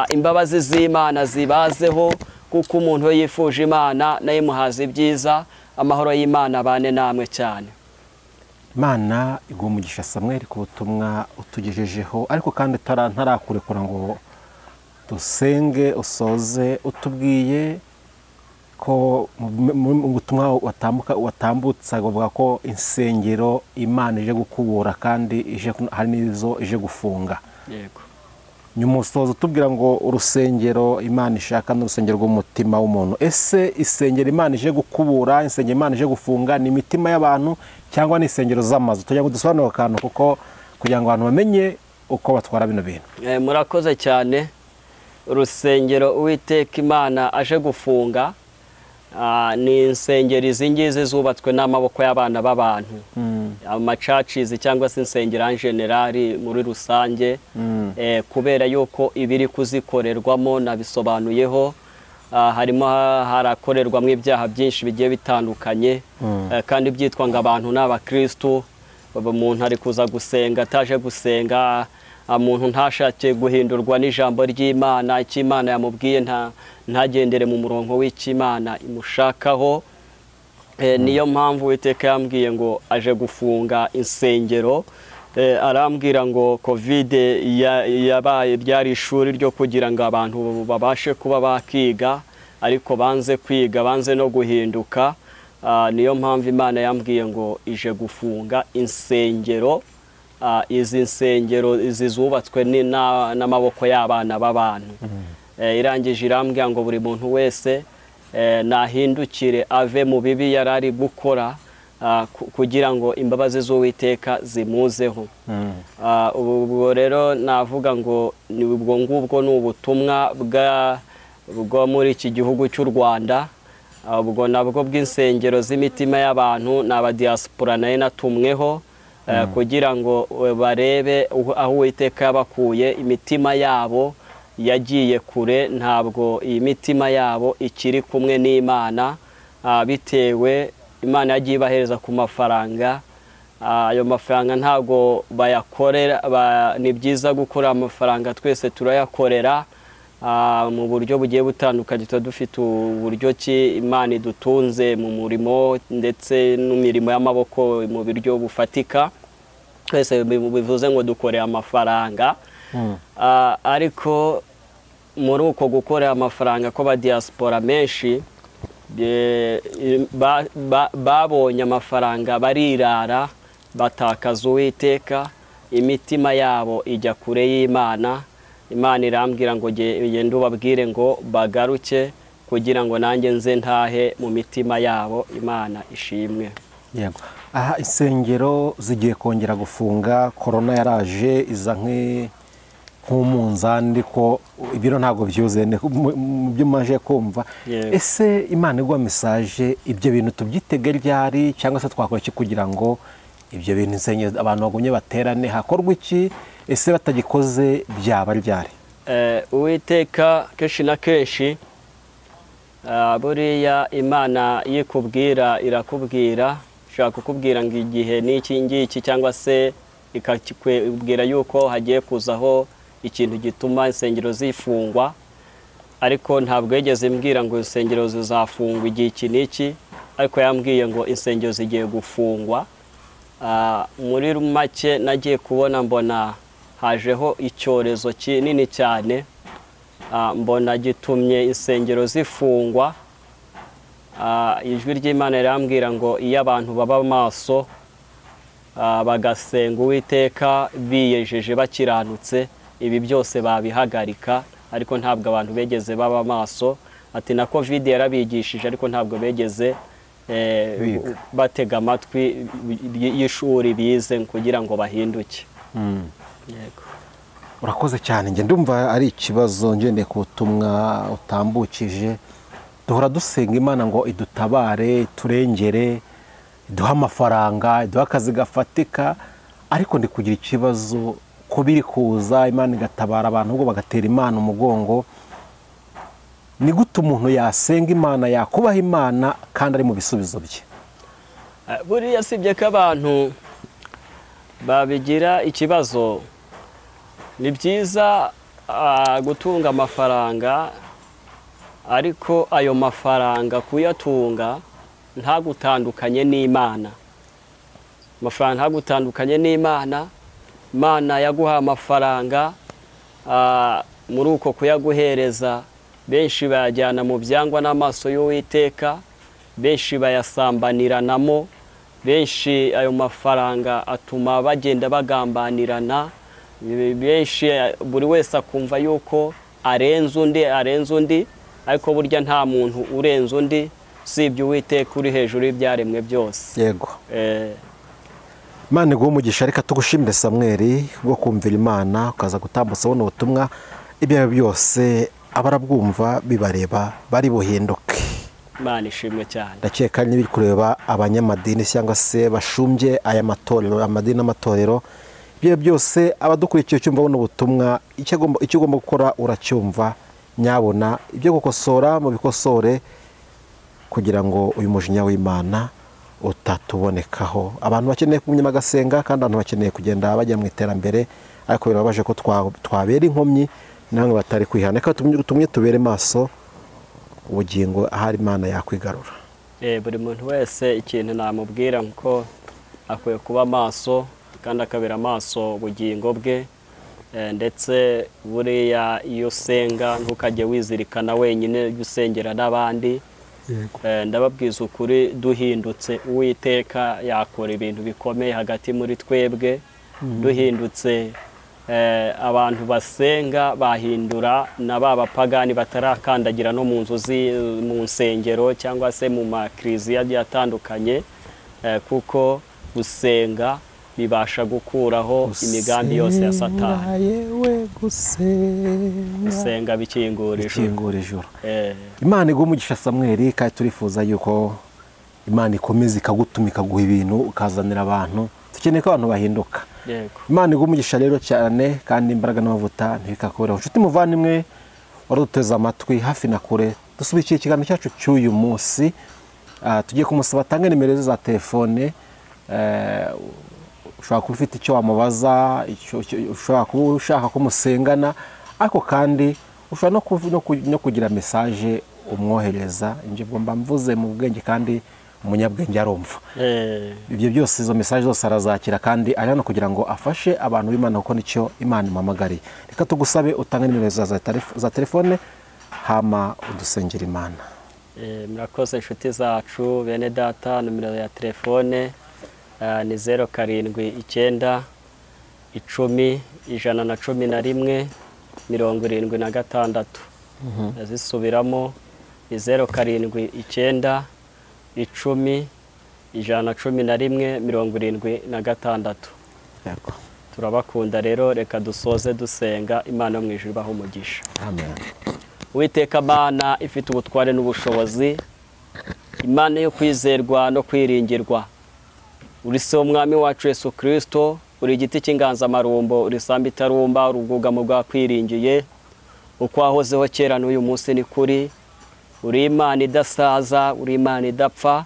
Speaker 1: imbabazi z'Imana zibazeho, kuko umuntu yifuje Imana naye muhaza ibyiza. Amahoro y'Imana abane namwe cyane.
Speaker 2: Imana iguhe umugisha Samuel ku butumwa utugejejeho, ariko kandi ntarakurekura ngo dusenge usoze utubwiye ko mu butumwa watambutsa uvuga ko insengero Imana ije gukubura kandi ije hari n'izo ije gufunga.
Speaker 1: Yego.
Speaker 2: Nyuma usoza utubwira ngo urusengero Imana ishaka n'urusengero rw'umutima w'umuntu. Ese isengero Imana ije gukubura, insengero Imana ije gufunga ni imitima y'abantu cyangwa ni insengero z'amazu? Tugira ngo dusobanure akantu kuko kugira ngo abantu bamenye uko batwara bino bintu.
Speaker 1: Murakoze cyane. Urusengero Uwiteka Imana aje gufunga ni insengero izi ngizi zubatswe n'amaboko y'abana b'abantu, amacacizi cyangwa se insengero en general muri rusange, kubera yuko ibiri kuzikorerwamo nabisobanuyeho, harimo harakorerwamo ibyaha byinshi bigiye bitandukanye, kandi byitwa ngo abantu n'abakristo. Umuntu ari kuza gusenga ataje gusenga, umuntu ntashake guhindurwa n'ijambo ry'Imana, icyo Imana yamubwiye ntagendere mu murongo w'Imana imushakaho. Niyo mpamvu Uwiteka yambwiye ngo aje gufunga insengero. Arambwira ngo Covid yabaye ryari ishuri ryo kugira ngo abantu babashe kuba bakiga, ariko banze kwiga, banze no guhinduka. Niyo mpamvu Imana yambwiye ngo ije gufunga insengero. Izi nsengero izi zubatswe n'amaboko y'abana b'abantu. Irangije irambwira ngo buri muntu wese nahindukire ave mu bibi yarari gukora, kugira ngo imbabazi z'Uwiteka zimuzeho. Ubwo rero navuga ngo ni ubwo ngubwo ni ubutumwa bwa muri iki gihugu cy'u Rwanda, ubwo nabwo bw'insengero z'imitima y'abantu n'abadiaspora nayo natumweho, kugira ngo barebe aho Uwiteka yabakuye. Imitima yabo yagiye kure, ntabwo iyi mitima yabo ikiri kumwe n'Imana, bitewe Imana yagiye ibahereza ku mafaranga, Ayo mafaranga ntabwo bayakorera. Ni byiza gukora amafaranga, twese turayakorera mu buryo bugiye butandukanye. Tuba dufite uburyo ki Imana idutunze mu murimo ndetse n'imirimo y'amaboko mu buryo bufatika. Twese bivuze ngo dukorera amafaranga. Ariko muri uko gukorera amafaranga ko ba diaspora menshi babonye amafaranga barirara, batakaza Uwiteka, imitima yabo ijya kure y'Imana. Imana irambwira ngo genda ubabwire ngo bagaruke kugira ngo nanjye nze ntahe mu mitima yabo. Imana ishimwe.
Speaker 2: Yego. Aha insengero zigiye kongera gufunga, corona yaraje iza nk'umunzani, ariko ibiro ntabwo byuzuye mu byo maje kumva. Ese Imana igwa message, ibyo bintu tubyitege ryari, cyangwa se twakora iki kugira ngo ibyo bintu insengero abantu bagumye baterane, hakorwa iki? Ese batagikoze byaba ryari?
Speaker 1: Uwiteka kenshi na kenshi buriya Imana yikubwira irakubwira, ishaka kukubwira ngo igihe n'iki ngiki, cyangwa se ikakubwira yuko hagiye kuzaho ikintu gituma insengero zifungwa. Ariko ntabwo yigeze imbwira ngo insengero zizafungwa igihe iki n'iki, ariko yambwiye ngo insengero zigiye gufungwa. Muri make nagiye kubona mbona hajeho icyorezo kinini cyane, mbona gitumye insengero zifungwa. Ijwi ry'Imana rirambwira ngo iyo abantu baba maso bagasenga Uwiteka biyejeje bakiranutse, ibi byose babihagarika. Ariko ntabwo abantu begeze baba maso. Ati na Covid yarabigishije, ariko ntabwo begeze batega amatwi y'ishuri bize kugira ngo bahinduke. Yego.
Speaker 2: Urakoze cyane. Nge ndumva ari ikibazo ngendeye ku butumwa utambukije. Duhora dusenga Imana ngo idutabare, iturengere, iduhe amafaranga, iduhe akazi gafatika, ariko ndi kugira ikibazo ko biri kuza Imana igatabara abantu ubwo bagatera Imana umugongo. Ni gute umuntu yasenga Imana, yakubaha Imana kandi ari mu bisubizo bye?
Speaker 1: Buriya sibye ko abantu babigira ikibazo. Ni byiza gutunga amafaranga, ariko ayo mafaranga kuyatunga ntagutandukanye n'Imana. Amafaranga ntagutandukanye n'Imana. Imana yaguha amafaranga, muri uko kuyaguhereza benshi bayajyana mu byangwa n'amaso y'Uwiteka, benshi bayasambaniranamo, benshi ayo mafaranga atuma bagenda bagambanirana, benshi buri wese akumva yuko arenze undi, ariko burya nta muntu urenze undi usibye Uwiteka uri hejuru y'ibyaremwe byose.
Speaker 2: Yego. Imana iguhe umugisha. Reka tugushimire Samweli bwo kumvira Imana ukaza gutambutsa buno butumwa. Ibyo byose abarabwumva bibareba bari buhinduke.
Speaker 1: Imana ishimwe cyane.
Speaker 2: Ndakeka n'ibiri kureba abanyamadini cyangwa se bashumbye aya matorero, amadini n'amatorero, ibyo byose abadukurikiye cyumva buno butumwa, icyo ugomba gukora uracyumva nyabona, ibyo gukosora mu bikosore kugira ngo uyu mujinya w'Imana utatubonekaho. Abantu bakeneye kumenya bagasenga, kandi abantu bakeneye kugenda bajya mu iterambere, ariko birababaje ko twabera inkomyi namwe batari kwihana. Reka tumwe tubere maso ubugingo ahari Imana yakwigarura.
Speaker 1: Buri muntu wese ikintu namubwira nko akwiye kuba maso kandi akabera maso ubugingo bwe. Ndetse buriya iyo usenga ntukajye wizirikana wenyine, ujye usengera n'abandi. Ndababwiza ukuri, duhindutse Uwiteka yakora ibintu bikomeye hagati muri twebwe. Duhindutse abantu basenga bahindura na ba bapagani batarakandagira no mu nzu mu nsengero cyangwa se mu makriziya agiye atandukanye, kuko gusenga bibasha gukuraho imigambi yose ya Satani. Gusenga bikingura ijuru.
Speaker 2: Imana iguhe umugisha Samweli, kandi turifuza yuko Imana ikomeza ikagutuma ikaguha ibintu ukazanira abantu. Dukeneye ko abantu bahinduka. Imana iguhe umugisha rero cyane, kandi imbaraga n'amavuta ntibikakureho. Nshuti muvandimwe waruduteze amatwi hafi na kure, dusubikiye ikiganiro cyacu cy'uyu munsi. Tugiye kumusaba atange nimero ze za telefone. Ushobora kuba ufite icyo wamubaza, ushobora kuba ushaka ko musengana, ariko kandi ushobora no kugira message umwohereza. Njye mba mvuze mu bwenge kandi umunyabwenge arumva. Ibyo byose, izo message zose arazakira, kandi ari hano kugira ngo afashe abantu b'Imana, kuko nicyo Imana imuhamagariye. Reka tugusabe utange nimero za telefone, hama udusengera Imana.
Speaker 1: Murakoze inshuti zacu bene data. Nomero ya telefone ni 079 10 111 76. Ndazisubiramo, ni 079 10 111 76. Turabakunda rero, reka dusoze dusenga. Imana mu ijuru ibahe umugisha.
Speaker 2: Amen.
Speaker 1: Uwiteka Mana ifite ubutware n'ubushobozi, Imana yo kwizerwa no kwiringirwa, uri se umwami wacu Yesu Kristo, uri igiti cy'inganzamarumbo, uri samba itarumba, uri ubwugamo bwakwiringiye, uko wahozeho kera n'uyu munsi ni kuri. Uri Imana idasaza, uri Imana idapfa,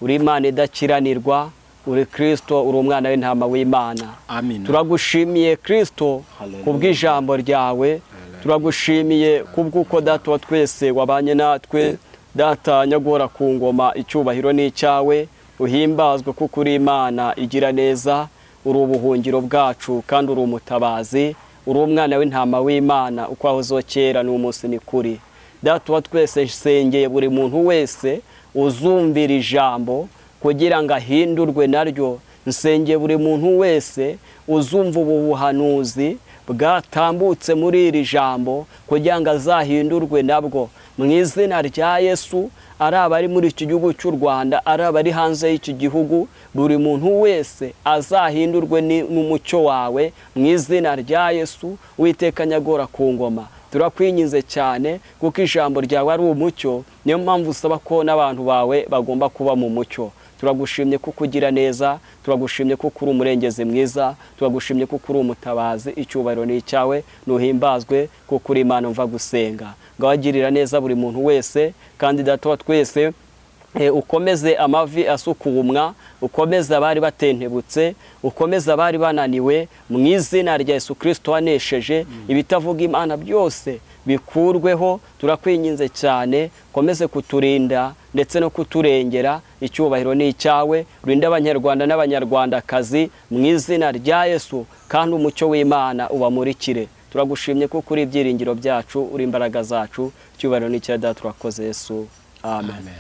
Speaker 1: uri Imana idakiranirwa, uri Kristo, uri umwana w'intama w'Imana.
Speaker 2: Amen.
Speaker 1: Turagushimiye Kristo kubw'ijambo ryawe, turagushimiye kubw'uko Data wa twese wabanye natwe. Data nyagora ku ngoma, icyubahiro ni icyawe, uhimbazwe kuko uri Imana igira neza, uri ubuhungiro bwacu kandi uri umutabazi, uri umwana w'intama w'Imana, uko wahozeho kera n'umunsi ni kuri. Data wa twese, nsengeye buri muntu wese uzumvira ijambo kugira ngo ahindurwe naryo. Nsengeye buri muntu wese uzumva ubu buhanuzi bwatambutse muri iri jambo kugira ngo azahindurwe nabwo. Mu izina rya Yesu, ari abari muri iki gihugu cy'u Rwanda, ari abari hanze y'iki gihugu, buri muntu wese azahindurwe n'umucyo wawe mu izina rya Yesu. Uwiteka nyagora ku ngoma, turakwinginze cyane kuko ijambo ryawe ari umucyo, niyo mpamvu usaba ko n'abantu bawe bagomba kuba mu mucyo. Turagushimye kuko ugira neza, turagushimye kuko uri umurengezi mwiza, turagushimye kuko uri umutabazi. Icyubahiro ni icyawe, nuhimbazwe kuko uri Imana mva gusenga. Ngabagirira neza buri muntu wese, kandi Data wa twese ukomeze amavi asukumwa, ukomeze abari batentebutse, ukomeze abari bananiwe, mu izina rya Yesu Kristo wanesheje ibitavuga Imana byose bikurweho. Turakwinginze cyane, komeze kuturinda ndetse no kuturengera. Icyubahiro ni icyawe, urinda abanyarwanda n'abanyarwandakazi mu izina rya Yesu, kandi umucyo w'Imana ubamurikire. Turagushimye kuko uri ibyiringiro byacu, uri imbaraga zacu. Icyubahiro ni icyawe Data, turakoze Yesu. Amen.